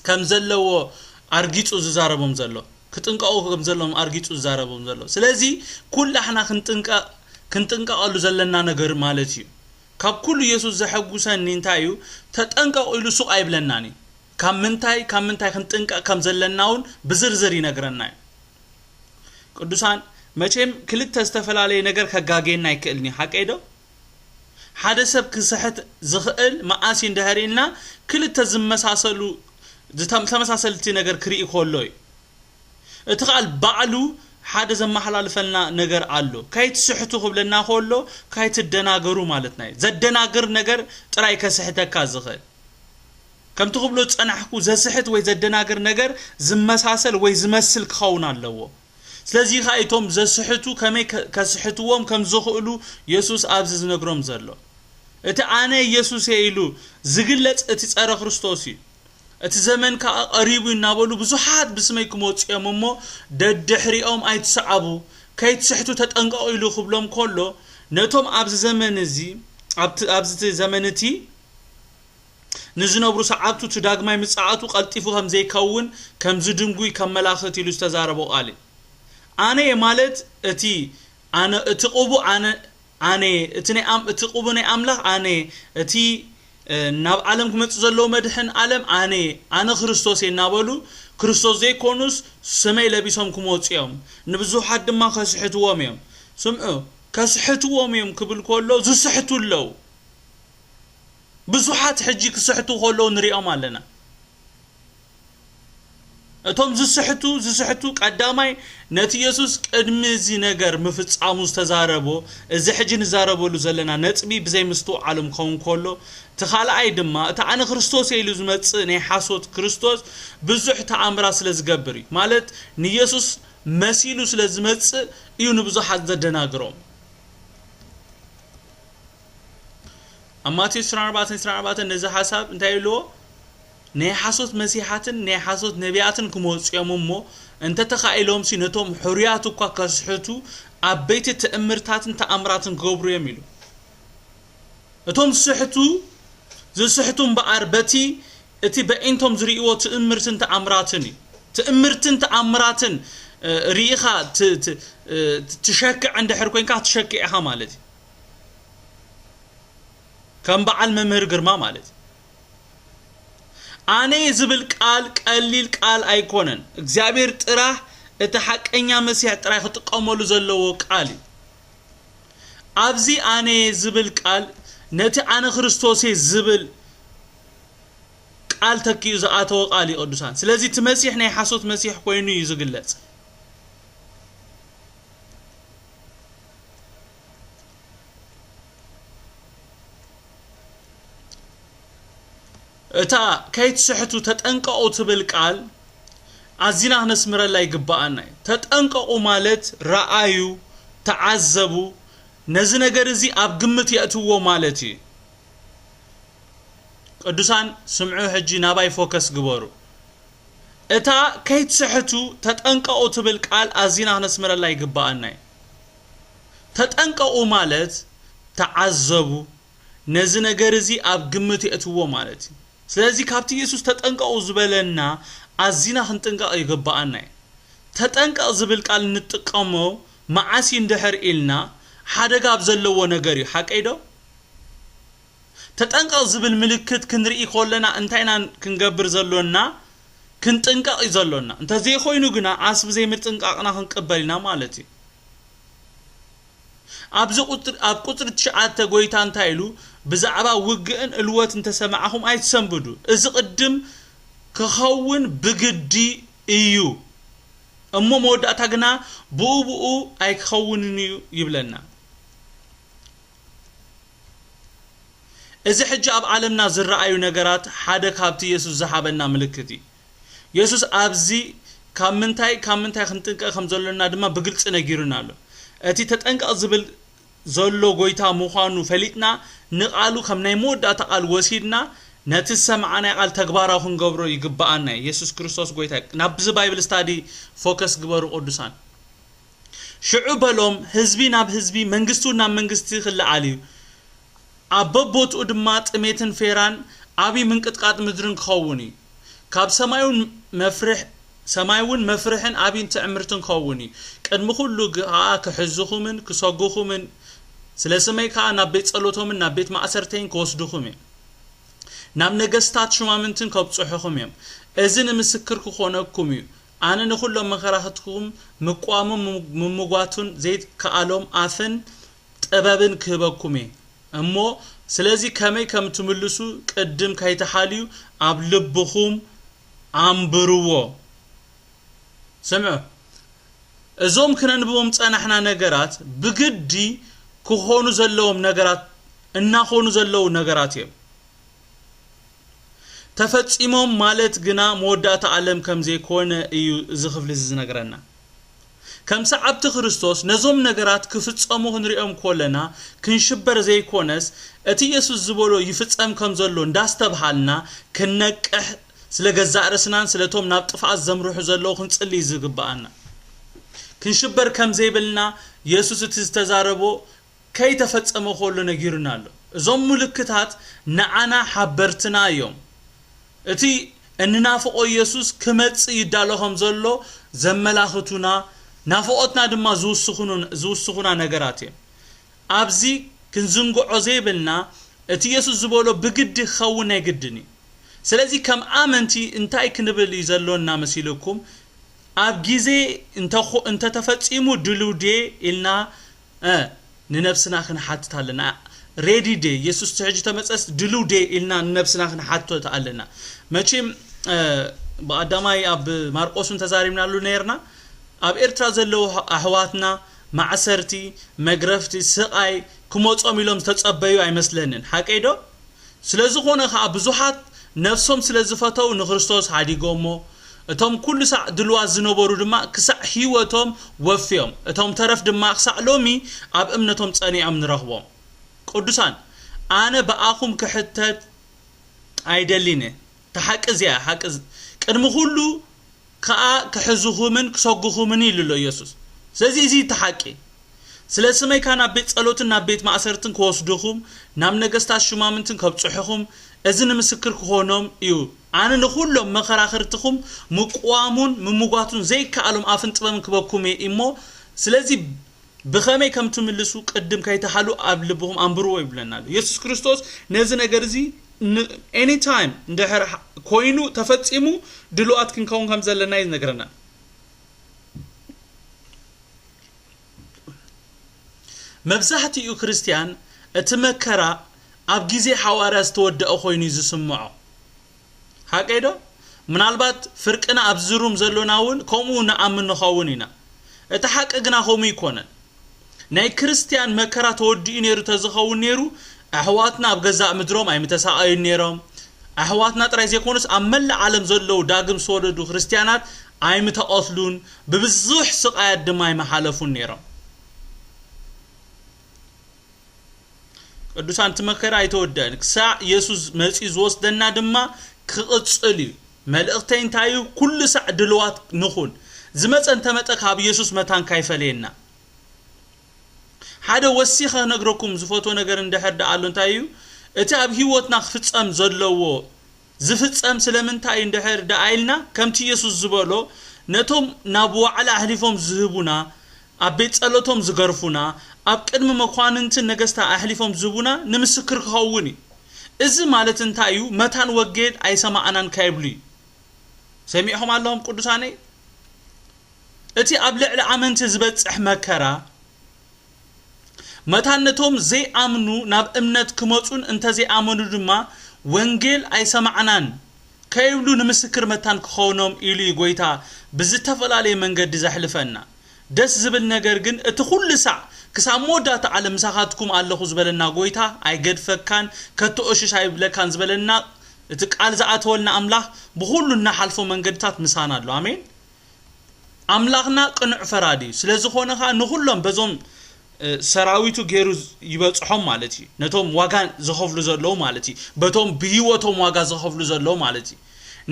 ከም ዘለዎ ኣርጊጹ ዝዛረቦም ዘሎ። ክጥንቀቑ ከም ዘለዎም ኣርጊጹ ዝዛረቦም ዘሎ። ስለዚ ኩላሕና ክንጥንቀ-፣ ክንጥንቀቐሉ ዘለና ነገር ማለት እዩ። ካብ ኩሉ የሱስ ዘሐጉሰኒ እንታይ እዩ? ተጠንቀቑ ኢሉ ሱቕ ኣይብለናን እዩ። ካብ ምንታይ፣ ካብ ምንታይ ክንጥንቀቕ ከም ዘለና እውን ብዝርዝር ይነግረና እዩ። ቅዱሳን፣ መቸም ክልተ ዝተፈላለየ ነገር ከጋግየና ኣይክእልን እዩ። ሓቀይ ዶ? ሓደ ሰብ ክስሕት ዝኽእል መዓስ እዩ እንድሕር ኢልና፣ ክልተ ዝመሳሰሉ ዝተመሳሰልቲ ነገር ክርኢ ከሎ እዩ። እቲ ቃል ባዕሉ ሓደ ዘመሓላልፈልና ነገር ኣሎ። ካይትስሕቱ ክብለና ከሎ ካይትደናገሩ ማለትና እዩ። ዘደናግር ነገር ጥራይ ከስሕተካ ዝኽእል። ከምቲ ክብሎ ዝጸናሕኩ፣ ዘስሕት ወይ ዘደናግር ነገር ዝመሳሰል ወይ ዝመስል ክኸውን ኣለዎ። ስለዚ ኸኣ እቶም ዘስሕቱ ከመይ ከ-፣ ከስሕትዎም ከም ዝኽእሉ የሱስ ኣብዚ ዝነግሮም ዘሎ። እቲ ኣነ የሱስ እየ ኢሉ ዝግለጽ እቲ ጸረ ክርስቶስ እዩ። እቲ ዘመን ከኣ ቀሪቡ እዩ እናበሉ ብዙሓት ብስመይ ክመጹ እዮም እሞ ደድሕሪኦም ኣይትስዓቡ፣ ከይትስሕቱ ተጠንቀቑ ኢሉ ክብሎም ከሎ ነቶም ኣብዚ ዘመን እዚ፣ ኣብቲ፣ ኣብዚ ዘመን እቲ ንዝነብሩ ሰዓብቱ እቲ ዳግማይ ምጽኣቱ ቀልጢፉ ከም ዘይከውን ከምዚ ድንጉይ ከመላኽት ኢሉ ዝተዛረቦ ቃል እዩ። ኣነ ማለት እቲ ኣነ እቲ ቅቡእ ኣነ ኣነ እቲ ናይ ኣም-፣ እቲ ቅቡእ ናይ ኣምላኽ ኣነ እቲ እ፣ ናብ ዓለም ክመጽእ ዘለዎ መድሕን ዓለም ኣነ ኣነ ክርስቶስ እየ እናበሉ ክርስቶስ ዘይኮኑስ ስመይ ለቢሶም ክመጹ እዮም። ንብዙሓት ድማ ከስሕትዎም እዮም። ስምዑ፣ ከስሕትዎም እዮም ክብል ከሎ ዝስሕቱ ኣለዉ። ብዙሓት ሕጂ ክስሕቱ ከለዉ ንሪኦም ኣለና። እቶም ዝስሕቱ ዝስሕቱ ቀዳማይ ነቲ የሱስ ቅድሚ እዚ ነገር ምፍጻሙ ዝተዛረቦ፣ እዚ ሕጂ ንዛረበሉ ዘለና ነጥቢ ብዘይ ምስትውዓሎም ክኸውን ከሎ፣ እቲ ካልኣይ ድማ እቲ ኣነ ክርስቶስ እየ ኢሉ ዝመጽእ ናይ ሓሶት ክርስቶስ ብዙሕ ተኣምራት ስለ ዝገብር እዩ። ማለት ንየሱስ መሲሉ ስለ ዝመጽእ እዩ ንብዙሓት ዘደናግሮም። ኣብ ማቴዎስ ዕስራን ኣርባዕተን ዕስራን ኣርባዕተን ነዚ ሓሳብ እንታይ ይብልዎ? ናይ ሓሶት መሲሓትን ናይ ሓሶት ነቢያትን ክመጹ እዮም እሞ፣ እንተተኻኢሎምሲ ነቶም ሕሩያት እኳ ከስሕቱ ዓበይቲ ትእምርታትን ተኣምራትን ክገብሩ እዮም ኢሉ። እቶም ዝስሕቱ፣ ዝስሕቱ እምበኣር በቲ እቲ በኢንቶም ዝርእይዎ ትእምርትን ተኣምራትን እዩ። ትእምርትን ተኣምራትን፣ እ፣ ርኢኻ ት-፣ ት-፣ እ፣ ትሸክዕ እንድሕር ኮይንካ ክትሸክዕ ኢኻ ማለት እዩ። ከም በዓል መምህር ግርማ ማለት እዩ። ኣነ ዝብል ቃል ቀሊል ቃል ኣይኮነን። እግዚኣብሔር ጥራሕ እቲ ሓቀኛ መሲሕ ጥራይ ክጥቀመሉ ዘለዎ ቃል እዩ። ኣብዚ ኣነ ዝብል ቃል ነቲ ኣነ ክርስቶስ እየ ዝብል ቃል ተኪኡ ዝኣተወ ቃል እዩ ቅዱሳን። ስለዚ እቲ መሲሕ ናይ ሓሶት መሲሕ ኮይኑ እዩ ዝግለጽ። እታ ከይትስሕቱ ተጠንቀቑ ትብል ቃል ኣዚና ክነስምረላ ይግብኣና እዩ። ተጠንቀቑ ማለት ረኣዩ፣ ተዓዘቡ፣ ነዚ ነገር እዚ ኣብ ግምት የእትዎ ማለት እዩ። ቅዱሳን ስምዑ፣ ሕጂ ናባይ ፎከስ ግበሩ። እታ ከይትስሕቱ ተጠንቀቑ ትብል ቃል ኣዚና ክነስምረላ ይግብኣና እዩ። ተጠንቀቑ ማለት ተዓዘቡ፣ ነዚ ነገር እዚ ኣብ ግምት የእትዎ ማለት እዩ። ስለዚ ካብቲ የሱስ ተጠንቀቑ ዝበለና ኣዚና ክንጥንቀቕ ይግብኣና እዩ። ተጠንቀቕ ዝብል ቃል እንጥቀሞ መዓስ እዩ እንድሕር ኢልና፣ ሓደጋ ኣብ ዘለዎ ነገር እዩ። ሓቀይ ዶ? ተጠንቀቕ ዝብል ምልክት ክንርኢ ከለና እንታይ ኢና ክንገብር ዘሎና? ክንጥንቀቕ እዩ ዘሎና። እንተዘይኮይኑ ግና ዓስቢ ዘይምጥንቃቕና ክንቅበል ኢና ማለት እዩ። ኣብዚ ቁጽሪ፣ ኣብ ቁጽሪ ትሽዓተ ጎይታ እንታይ ኢሉ? ብዛዕባ ውግእን እልወት እንተሰማዕኹም ኣይትሰንብዱ። እዚ ቅድም ክኸውን ብግዲ እዩ። እሞ መወዳእታ ግና ብኡ ብኡ ኣይክኸውንን እዩ ይብለና። እዚ ሕጂ ኣብ ዓለምና ዝረኣዩ ነገራት ሓደ ካብቲ የሱስ ዝሃበና ምልክት እዩ። የሱስ ኣብዚ ካብ ምንታይ፣ ካብ ምንታይ ክንጥንቀቕ ከም ዘሎና ድማ ብግልጺ ነጊሩና ኣሎ። እቲ ተጠንቀቕ ዝብል ዘሎ ጎይታ ምዃኑ ፈሊጥና፣ ንቓሉ ከም ናይ መወዳእታ ቃል ወሲድና፣ ነቲ ዝሰማዕናዮ ቃል ተግባራዊ ክንገብሮ ይግብኣና እዩ። የሱስ ክርስቶስ ጎይታ እዩ። ናብዚ ባይብል ስታዲ ፎከስ ግበሩ ቅዱሳን። ሽዑ በሎም፣ ህዝቢ ናብ ህዝቢ፣ መንግስቲ ናብ መንግስቲ ክለዓል እዩ። ኣብ በቦትኡ ድማ ጥሜትን ፌራን ዓብዪ ምንቅጥቃጥ ምድርን ክኸውን እዩ። ካብ ሰማይ እውን መፍርሕ፣ ሰማይ እውን መፍርሕን ዓብዪን ትዕምርትን ክኸውን እዩ። ቅድሚ ኩሉ ከኣ ክሕዝኹምን ክሰጉኹምን፣ ስለ ስመይ ከኣ ናብ ቤት ጸሎቶምን ናብ ቤት ማእሰርተይን ክወስድኹም እዮም። ናብ ነገስታት ሹማምንትን ከብጽሑኹም እዮም። እዚ ንምስክር ክኾነኩም እዩ። ኣነ ንኹሎም መኸራኽትኩም ምቋሞም ምምጓቱን ዘይከኣሎም ኣፍን ጥበብን ክህበኩም እየ። እሞ ስለዚ ከመይ ከም ትምልሱ ቅድም ከይትሓልዩ ኣብ ልብኹም ኣንብርዎ። ስምዑ፣ እዞም ክነንብቦም ጸናሕና ነገራት ብግዲ ክኾኑ ዘለዎም ነገራት እናኾኑ ዘለዉ ነገራት እዮም። ተፈጺሞም ማለት ግና መወዳእታ ዓለም ከም ዘይኮነ እዩ እዚ ክፍሊ እዚ ዝነግረና። ከም ሰዓብቲ ክርስቶስ ነዞም ነገራት ክፍጸሙ ክንሪኦም ኮለና ክንሽበር ዘይኮነስ እቲ ኢየሱስ ዝበሎ ይፍጸም ከም ዘሎ እንዳስተብሃልና ክንነቅሕ ስለ ገዛእ ርእስናን ስለቶም ናብ ጥፍኣት ዘምርሑ ዘለዉ ክንጽሊ እዩ ዝግብኣና። ክንሽበር ከም ዘይብልና ኢየሱስ እቲ ዝተዛረቦ ከይተፈጸመ ከሎ ነጊሩና ኣሎ። እዞም ምልክታት ንዓና ሓበርትና እዮም። እቲ እንናፍቆ ኢየሱስ ክመጽእ ይዳሎ ከም ዘሎ ዘመላኽቱና፣ ናፍቆትና ድማ ዝውስኹኑ-፣ ዝውስኹና ነገራት እዮም። ኣብዚ ክንዝንግዖ ዘይብልና እቲ ኢየሱስ ዝበሎ ብግዲ ክኸውን ናይ ግድን እዩ። ስለዚ ከም ኣመንቲ እንታይ ክንብል እዩ ዘሎና መሲልኩም? ኣብ ግዜ እንተኾ-፣ እንተተፈጺሙ ድልው ድየ ኢልና፣ እ፣ ንነብስና ክንሓትት ኣለና። ሬዲ ድየ? ኢየሱስ ሕጂ ተመጸስ ድልው ድየ ኢልና ንነብስና ክንሓትት ኣለና። መቼም፣ እ፣ ብቐዳማይ ኣብ ማርቆስ እውን ተዛሪብናሉ ነይርና። ኣብ ኤርትራ ዘለዉ ኣሕዋትና ማዕሰርቲ፣ መግረፍቲ፣ ስቓይ ክመጾም ኢሎም ዝተጸበዩ ኣይመስለንን። ሓቀይ ዶ? ስለ ዝኾነ ኸኣ ብዙሓት ነፍሶም ስለ ዝፈተው ንክርስቶስ ሃዲጎሞ፣ እቶም ኩሉ ሳዕ ድልዋት ዝነበሩ ድማ ክሳዕ ህይወቶም ወፍዮም፣ እቶም ተረፍ ድማ ክሳዕ ሎሚ ኣብ እምነቶም ጸኒዖም ንረኽቦም። ቅዱሳን፣ ኣነ ብኣኹም ክሕተት ኣይደሊን እየ። እታ ሓቂ እዚኣ፣ ሓቂ ዝ-፣ ቅድሚ ኩሉ ከኣ ክሕዝኹምን ክሰጉኹምን ኢሉ ኣሎ ኢየሱስ። ስለዚ እዚ እቲ ሓቂ። ስለ ስመይ ከኣ ናብ ቤት ጸሎትን ናብ ቤት ማእሰርትን ክወስዱኹም፣ ናብ ነገስታት ሹማምንትን ከብጽሑኹም፣ እዚ ንምስክር ክኾኖም እዩ። ኣነ ንኹሎም መኸራኽርትኹም ምቅዋሙን ምምጓቱን ዘይከኣሎም ኣፍን ጥበብን ክበኩም እየ እሞ፣ ስለዚ ብኸመይ ከም ትምልሱ ቅድም ከይትሓሉ ኣብ ልብኹም ኣንብርዎ ይብለና ኣሎ። የሱስ ክርስቶስ ነዚ ነገር እዚ ን-፣ ኤኒ ታይም እንድሕር ሓ-፣ ኮይኑ ተፈጺሙ ድሉዋት ክንከውን ከም ዘለና እዩ ዝነግረና። መብዛሕትኡ ክርስትያን እቲ መከራ ኣብ ግዜ ሓዋርያ ዝተወደአ ኮይኑ እዩ ዝስምዖ። ሓቀይ ዶ? ምናልባት ፍርቅና ኣብዚ ሩም ዘሎና እውን ከምኡ ንኣምን ንኸውን ኢና። እቲ ሓቂ ግና ከምኡ ኣይኮነን። ናይ ክርስትያን መከራ ተወዲኡ ነይሩ ተዝኸውን ነይሩ፣ ኣሕዋትና ኣብ ገዛእ ምድሮም ኣይምተሳቐዩን ነይሮም። ኣሕዋትና ጥራይ ዘይኮኑስ ኣብ መላእ ዓለም ዘለዉ ዳግም ዝተወለዱ ክርስትያናት ኣይምተቐትሉን፣ ብብዙሕ ስቓያት ድማ ኣይምሓለፉን ነይሮም። ቅዱሳን፣ እቲ መከራ ኣይተወደአን። ክሳዕ የሱስ መጺኡ ዝወስደና ድማ ክቕጽል እዩ። መልእኽተይ እንታይ እዩ? ኩሉ ሳዕ ድልዋት ንኹን። ዝመጸ እንተመጸ ካብ የሱስ መታን ካይፈለየና። ሓደ ወሲኸ ክነግረኩም ዝፈትዎ ነገር እንድሕር ደኣ ኣሎ፣ እንታይ እዩ? እቲ ኣብ ህይወትና ክፍጸም ዘለዎ ዝፍጸም ስለምንታይ እዩ እንድሕር ደኣ ኢልና፣ ከምቲ የሱስ ዝበሎ፣ ነቶም ናብ ዋዕላ ኣሕሊፎም ዝህቡና፣ ኣብ ቤት ጸሎቶም ዝገርፉና፣ ኣብ ቅድሚ መኳንንትን ነገስታ ኣሕሊፎም ዝህቡና ንምስክር ክኸውን እዩ። እዚ ማለት እንታይ እዩ? መታን ወንጌል ኣይሰማዕናን ከይብሉ እዩ። ሰሚዕኹም ኣለኹም ቅዱሳነይ? እቲ ኣብ ልዕሊ ኣመንቲ ዝበጽሕ መከራ፣ መታን ነቶም ዘይኣምኑ ናብ እምነት ክመጹን እንተዘይኣመኑ ድማ ወንጌል ኣይሰማዕናን ከይብሉ ንምስክር መታን ክኾኖም ኢሉ እዩ ጎይታ ብዝተፈላለየ መንገዲ ዘሕልፈና። ደስ ዝብል ነገር ግን እቲ ኩሉ ሳዕ ክሳብ መወዳእታ ዓለም ምሳኻትኩም ኣለኹ ዝበለና ጎይታ ኣይገድፈካን፣ ከቶ እሽሽ ኣይብለካን ዝበለና እቲ ቃል ዝኣተወልና ኣምላኽ ብኹሉ እናሓልፎ መንገድታት ምሳና ኣሎ። ኣሜን። ኣምላኽና ቅኑዕ ፈራዲ እዩ። ስለ ዝኾነ ኸኣ ንኹሎም በዞም፣ እ፣ ሰራዊቱ ገይሩ ይበጽሖም ማለት እዩ። ነቶም ዋጋ ዝኸፍሉ ዘለዉ ማለት እዩ። በቶም ብህይወቶም ዋጋ ዝኸፍሉ ዘለዉ ማለት እዩ።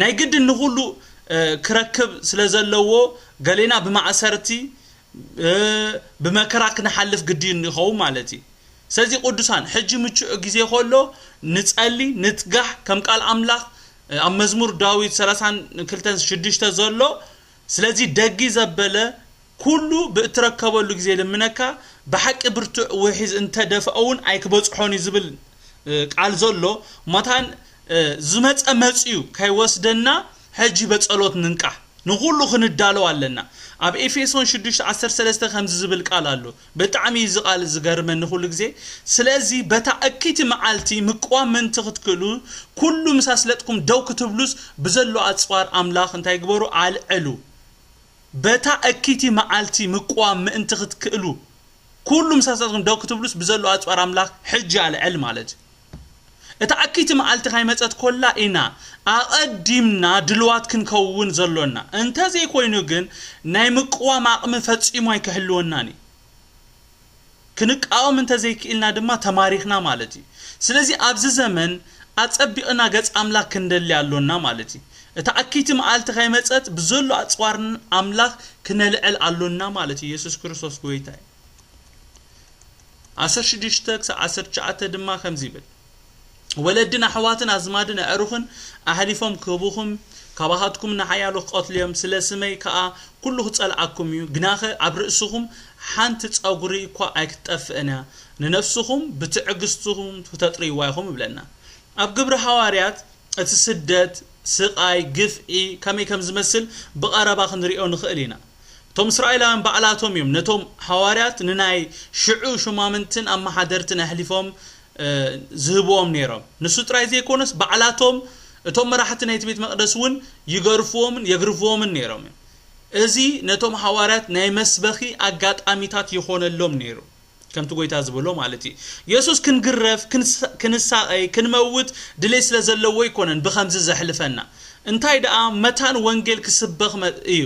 ናይ ግድን ንኹሉ፣ እ፣ ክረክብ ስለ ዘለዎ ገሌና ብማእሰርቲ፣ እ፣ ብመከራ ክንሓልፍ ግዲ ይኸውን ማለት እዩ። ስለዚ ቅዱሳን፣ ሕጂ ምቹእ ግዜ ከሎ ንጸሊ፣ ንትጋህ፣ ከም ቃል ኣምላኽ፣ እ፣ ኣብ መዝሙር ዳዊት ሰላሳን ክልተን ሽዱሽተ ዘሎ፣ ስለዚ ደጊ ዘበለ ኩሉ ብእትረከበሉ ግዜ ልምነካ፣ ብሓቂ ብርቱዕ ውሒዝ እንተ ደፍኦ እውን ኣይክበጽሖን እዩ ዝብል፣ እ፣ ቃል ዘሎ፣ መታን፣ እ፣ ዝመጸ መጽዩ ከይወስደና ሕጂ በጸሎት ንንቃሕ። ንኹሉ ክንዳለው ኣለና። ኣብ ኤፌሶን ሽዱሽተ ዓሰርተ ሰለስተ ከምዚ ዝብል ቃል ኣሎ። ብጣዕሚ እዚ ቃል ዝገርመኒ ኩሉ ግዜ። ስለዚ በታ እኪቲ መዓልቲ ምቅዋም ምእንቲ ክትክእሉ፣ ኩሉ ምስ ኣስለጥኩም ደው ክትብሉስ፣ ብዘሎ ኣጽዋር ኣምላኽ እንታይ ግበሩ? ኣልዕሉ። በታ እኪቲ መዓልቲ ምቅዋም ምእንቲ ክትክእሉ፣ ኩሉ ምስ ኣስለጥኩም ደው ክትብሉስ፣ ብዘሎ ኣጽዋር ኣምላኽ ሕጂ ኣልዕል ማለት እዩ። እታ እኪቲ መዓልቲ ካይመጸት ኮላ ኢና ኣቐዲምና ድልዋት ክንከውን ዘሎና። እንተ ዘይኮይኑ ግን ናይ ምቅዋም ዓቕሚ ፈጺሙ ኣይክህልወናን እዩ። ክንቃወም እንተ ዘይክኢልና ድማ ተማሪኽና ማለት እዩ። ስለዚ ኣብዚ ዘመን ኣጸቢቕና ገጽ ኣምላኽ ክንደሊ ኣሎና ማለት እዩ። እታ እኪቲ መዓልቲ ካይመጸት ብዘሎ ኣጽዋርን ኣምላኽ ክነልዕል ኣሎና ማለት እዩ። የሱስ ክርስቶስ ጎይታ እዩ። ዓሰርተ ሽዱሽተ ክሳብ ዓሰርተ ትሽዓተ ድማ ከምዚ ይብል፣ ወለድን ኣሕዋትን ኣዝማድን ኣዕሩኽን ኣሕሊፎም ክህቡኹም፣ ካባኻትኩም ንሓያሎ ክቐትሉ እዮም፣ ስለ ስመይ ከኣ ኩሉ ክጸልኣኩም እዩ። ግናኸ ኣብ ርእስኹም ሓንቲ ጸጉሪ እኳ ኣይክትጠፍእን እያ። ንነፍስኹም ብትዕግስትኹም ክተጥርይዋ ኢኹም ይብለና። ኣብ ግብሪ ሃዋርያት እቲ ስደት፣ ስቓይ፣ ግፍዒ ከመይ ከም ዝመስል ብቐረባ ክንሪኦ ንኽእል ኢና። እቶም እስራኤላውያን ባዕላቶም እዮም ነቶም ሃዋርያት ንናይ ሽዑ ሹማምንትን ኣመሓደርትን ኣሕሊፎም ዝህብዎም ነይሮም። ንሱ ጥራይ ዘይኮነስ ባዕላቶም እቶም መራሕቲ ናይቲ ቤት መቕደስ እውን ይገርፍዎምን የግርፍዎምን ነይሮም እዮም። እዚ ነቶም ሃዋርያት ናይ መስበኺ ኣጋጣሚታት ይኾነሎም ነይሩ። ከምቲ ጎይታ ዝበሎ ማለት እዩ። የሱስ ክንግረፍ፣ ክንሳቐይ፣ ክንመውት ድሌት ስለ ዘለዎ ኣይኮነን ብኸምዚ ዘሕልፈና። እንታይ ደኣ መታን ወንጌል ክስበኽ እዩ።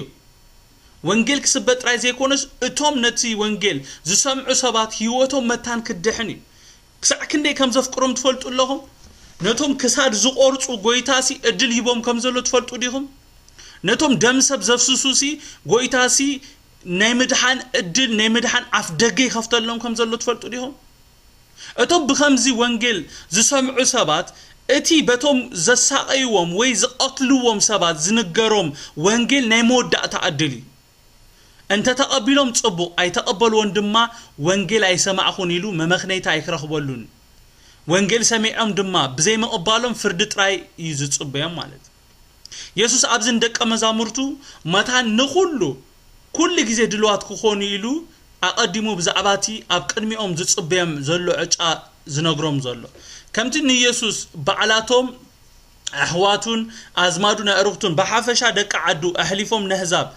ወንጌል ክስበኽ ጥራይ ዘይኮነስ እቶም ነቲ ወንጌል ዝሰምዑ ሰባት ህይወቶም መታን ክድሕን እዩ። ክሳዕ ክንደይ ከም ዘፍቅሮም ትፈልጡ ኣለኹም? ነቶም ክሳድ ዝቖርጹ ጎይታሲ ዕድል ሂቦም ከም ዘሎ ትፈልጡ ዲኹም? ነቶም ደም ሰብ ዘፍስሱሲ ጎይታሲ ናይ ምድሓን ዕድል፣ ናይ ምድሓን ኣፍ ደገ ይኸፍተሎም ከም ዘሎ ትፈልጡ ዲኹም? እቶም ብኸምዚ ወንጌል ዝሰምዑ ሰባት እቲ በቶም ዘሳቐይዎም ወይ ዝቐትልዎም ሰባት ዝንገሮም ወንጌል ናይ መወዳእታ ዕድል እዩ። እንተ ተቐቢሎም ጽቡቕ፣ ኣይተቐበልዎን ድማ ወንጌል ኣይሰማዕኹን ኢሉ መመኽነይታ ኣይክረኽበሉን። ወንጌል ሰሚዖም ድማ ብዘይምቕባሎም ፍርዲ ጥራይ እዩ ዝጽበዮም ማለት። የሱስ ኣብዚ ንደቀ መዛሙርቱ መታን ንኹሉ ኩሉ ግዜ ድልዋት ክኾኑ ኢሉ ኣቐዲሙ ብዛዕባ እቲ ኣብ ቅድሚኦም ዝጽበዮም ዘሎ ዕጫ ዝነግሮም ዘሎ። ከምቲ ንየሱስ ባዕላቶም ኣሕዋቱን ኣዝማዱን ኣዕሩኽቱን ብሓፈሻ ደቂ ዓዱ ኣሕሊፎም ነህዛብ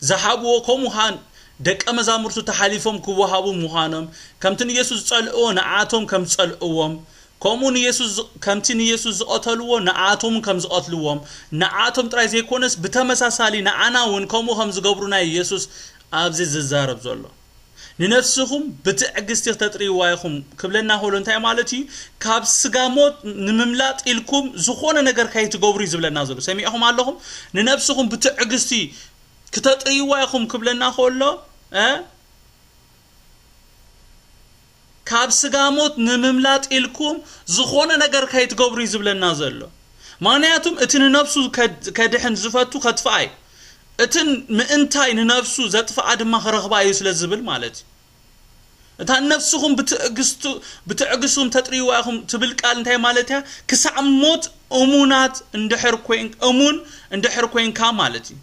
ዝሃብዎ ከምኡ ኻን ደቀ መዛሙርቱ ተሓሊፎም ክወሃቡ ምዃኖም ከምቲ ንየሱስ ዝጸልእዎ ንዓቶም ከም ዝጸልእዎም ከምኡ ንየሱስ ከምቲ ንየሱስ ዝቐተልዎ ንዓቶም ከም ዝቐትልዎም ንዓቶም ጥራይ ዘይኮነስ ብተመሳሳሊ ንዓና እውን ከምኡ ከም ዝገብሩና የሱስ ኣብዚ ዝዛረብ ዘሎ። ንነፍስኹም ብትዕግስቲ ክተጥርይዋ ኢኹም ክብለና ከሎ እንታይ ማለት እዩ? ካብ ስጋ ሞት ንምምላጥ ኢልኩም ዝኾነ ነገር ከይትገብሩ እዩ ዝብለና ዘሎ። ሰሚዕኹም ኣለኹም? ንነፍስኹም ብትዕግስቲ ክተጥርይዋ ኢኹም ክብለና ከሎ እ ካብ ስጋ ሞት ንምምላጥ ኢልኩም ዝኾነ ነገር ከይትገብሩ እዩ ዝብለና ዘሎ። ምኽንያቱም እቲ ንነፍሱ ከድሕን ዝፈቱ ከጥፍኣ እዩ። እቲ ምእንታይ ንነፍሱ ዘጥፍኣ ድማ ክረኽባ እዩ ስለ ዝብል ማለት እዩ። እታ ነፍስኹም ብትዕግስቱ ብትዕግስቱም ተጥርይዋ ኢኹም ትብል ቃል እንታይ ማለት እያ? ክሳዕ ሞት እሙናት እንድሕር ኮይን እሙን እንድሕር ኮይንካ ማለት እዩ።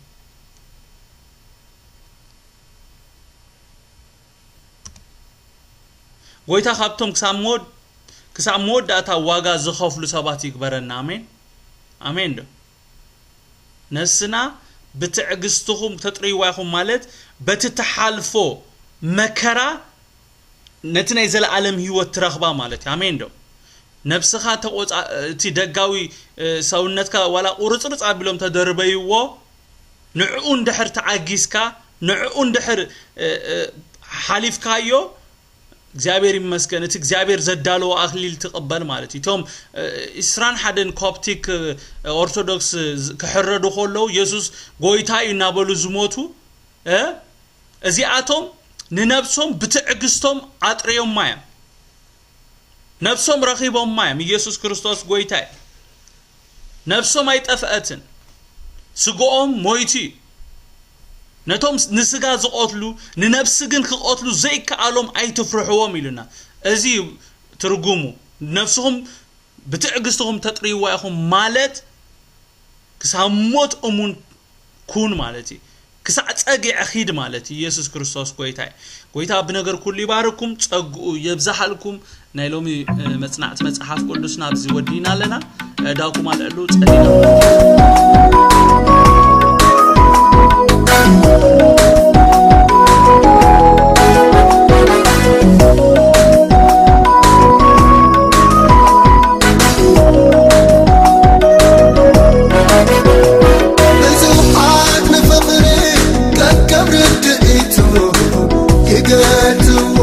ጎይታ ካብቶም ክሳብ መወድ ክሳብ መወዳእታ ዋጋ ዝኸፍሉ ሰባት ይግበረና። ኣሜን ኣሜን። ዶ ነስና ብትዕግስትኹም ተጥርይዋ ኢኹም ማለት በቲ ተሓልፎ መከራ ነቲ ናይ ዘለኣለም ህይወት ትረኽባ ማለት እዩ። ኣሜን ዶ ነብስኻ ተቆጻ እቲ ደጋዊ ሰውነትካ ዋላ ቁርጽርጽ ኣቢሎም ተደርበይዎ ንዕኡ እንድሕር ተዓጊስካ ንዕኡ እንድሕር ሓሊፍካዮ እግዚኣብሔር ይመስገን እቲ እግዚኣብሔር ዘዳለዎ ኣክሊል ትቕበል ማለት እዩ። እቶም እስራን ሓደን ኮፕቲክ ኦርቶዶክስ ክሕረዱ ከለዉ የሱስ ጎይታ እዩ እናበሉ ዝሞቱ እዚኣቶም ንነብሶም ብትዕግስቶም ኣጥርዮማ እዮም። ነብሶም ረኺቦማ እዮም። ኢየሱስ ክርስቶስ ጎይታ እዩ። ነብሶም ኣይጠፍአትን። ስግኦም ሞይቱ እዩ። ነቶም ንስጋ ዝቐትሉ ንነብሲ ግን ክቐትሉ ዘይከኣሎም ኣይትፍርሕዎም ኢሉና። እዚ እዩ ትርጉሙ። ነብስኹም ብትዕግስትኹም ተጥርይዋ ኢኹም ማለት ክሳብ ሞት እሙን ኩን ማለት እዩ። ክሳዕ ጸጊዐ ኺድ ማለት እዩ። ኢየሱስ ክርስቶስ ጎይታ እዩ። ጎይታ ብነገር ኩሉ ይባርኩም፣ ጸግኡ የብዝሓልኩም። ናይ ሎሚ መጽናዕቲ መጽሓፍ ቅዱስና ኣብዚ ወዲና ኣለና። ዳኩም ኣልዕሉ ጸሊና። ብዙሓት ንፍቕሪ ከከም ርድኢቱ ይገልጽዎ።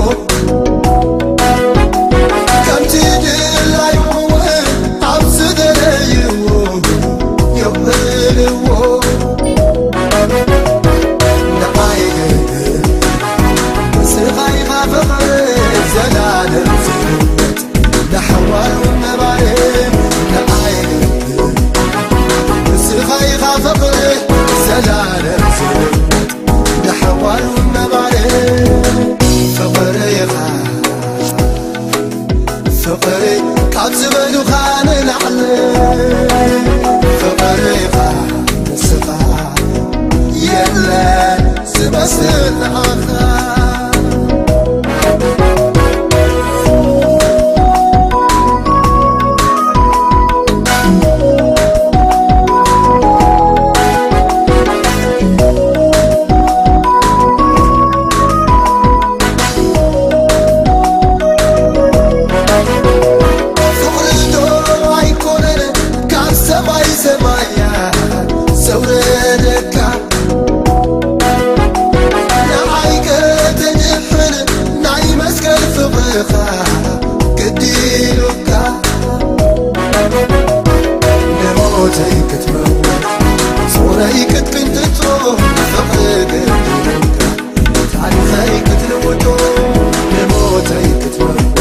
ከምቲ ድላዩ እውን ኣብ ዝደለይዎ የውዕልዎ። ንዓይ ግን ንስኻ ኢኻ ፍቕሪ ዘላለም ዝህይወት፣ ንሓዋሩ ነባሪ ንዓይ ግን ንስኻ ኢኻ ፍቕሪ ዘላለም ዝህይወት፣ ንሓዋሩ ነባሪ ፍቕሪ ኢኻ። ፍቕሪ ካብ ዝበሉኻ ንላዕሊ፣ ፍቕሪኻ ንስኻ የለን ዝመስል ንዓኻ። ፍቕሪ ዶ ኣይኮነን ካብ ሰማይ ሰማያት ዘውረደካ? ንዓይ ከተድሕን ናይ መስቀል ፍቕርኻ ግዲ ኢሉካ። ንሞተይ ክትመውት ጾረይ ክትቅንጥጦ ፍቕሪ ግዲ ኢሉካ። ታሪኸይ ክትልውጦ ንሞተይ ክትመርቶ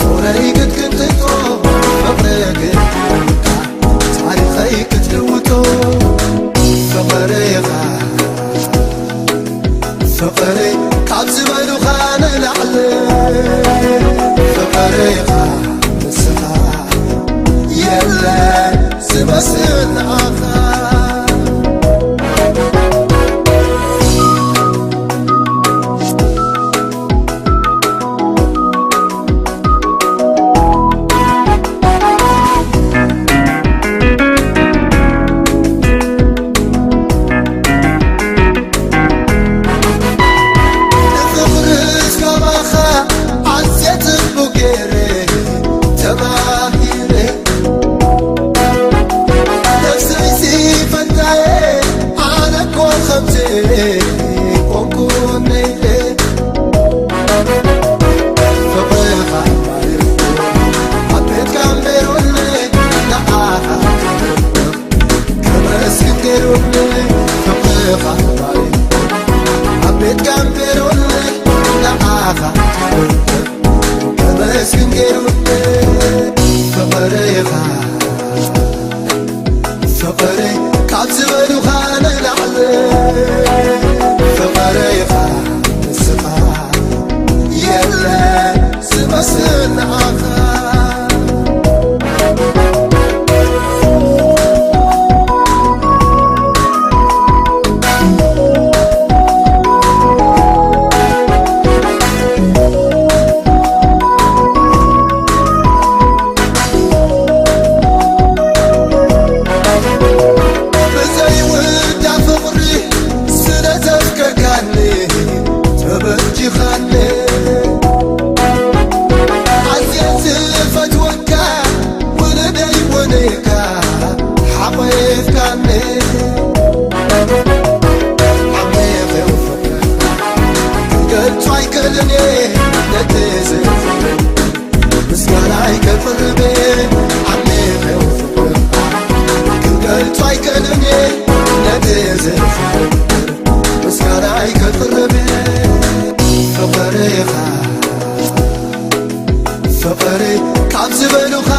ጾረይ ክትቅንጥጦ ፍቕሪ ግድንካ። ታሪኸይ ክትልውጦ ፍቕሪኻ ፍቕሪ ካብ ዝበሉኻ ንላዕሊ ፍቕሪኻ ንስኻ የለን ዝመስል ንዓኻ። ንፍቕርስ ካባኻ ኣዝየ ጽቡቕ ገይረ ተማሂረ። ነፍሰይሲ ፈንታየ ኣነ እኮ ከምዚ ኮንኩ ነይረ። ፍቕርኻ ማርያም ኣብ ቤትካ እምበሩኒ ንዓኻ ከመስግን ገይሩኒ። ፍቕርኻ ማርያም ኣብ ቤትካ እምበሩኒ ንዓኻ ከመስግን ገይሩኒ። ፍቕርኻ ፍቕሪ ካብ ዝበሉኻ ንላዕሊ ፍቕሪኻ ንስኻ የለን ዝመስል ንዓኻ። ብዘይውዳ ፍቕሪ ስለ ዘፍቀርካኒ ተበጂኻኒ። ኣዝየ ዝፈትወካ ውሉደይ ውንካ ሓቒፍካኒ። ዓሚቕ ፍቕርኻ ክገልጾ ኣይክእልን እየ ነቲ ዝፍቅር ምስጋናይ ከቕርብ። ዓሚቕ ፍቕርኻ ክገልጾ ኣይክእልን እየ ነቲ ዝፍቅር ምስጋናይ ከቕርብ። ፍቕርኻ ፍቕሪ ካብ ዝበሉኻ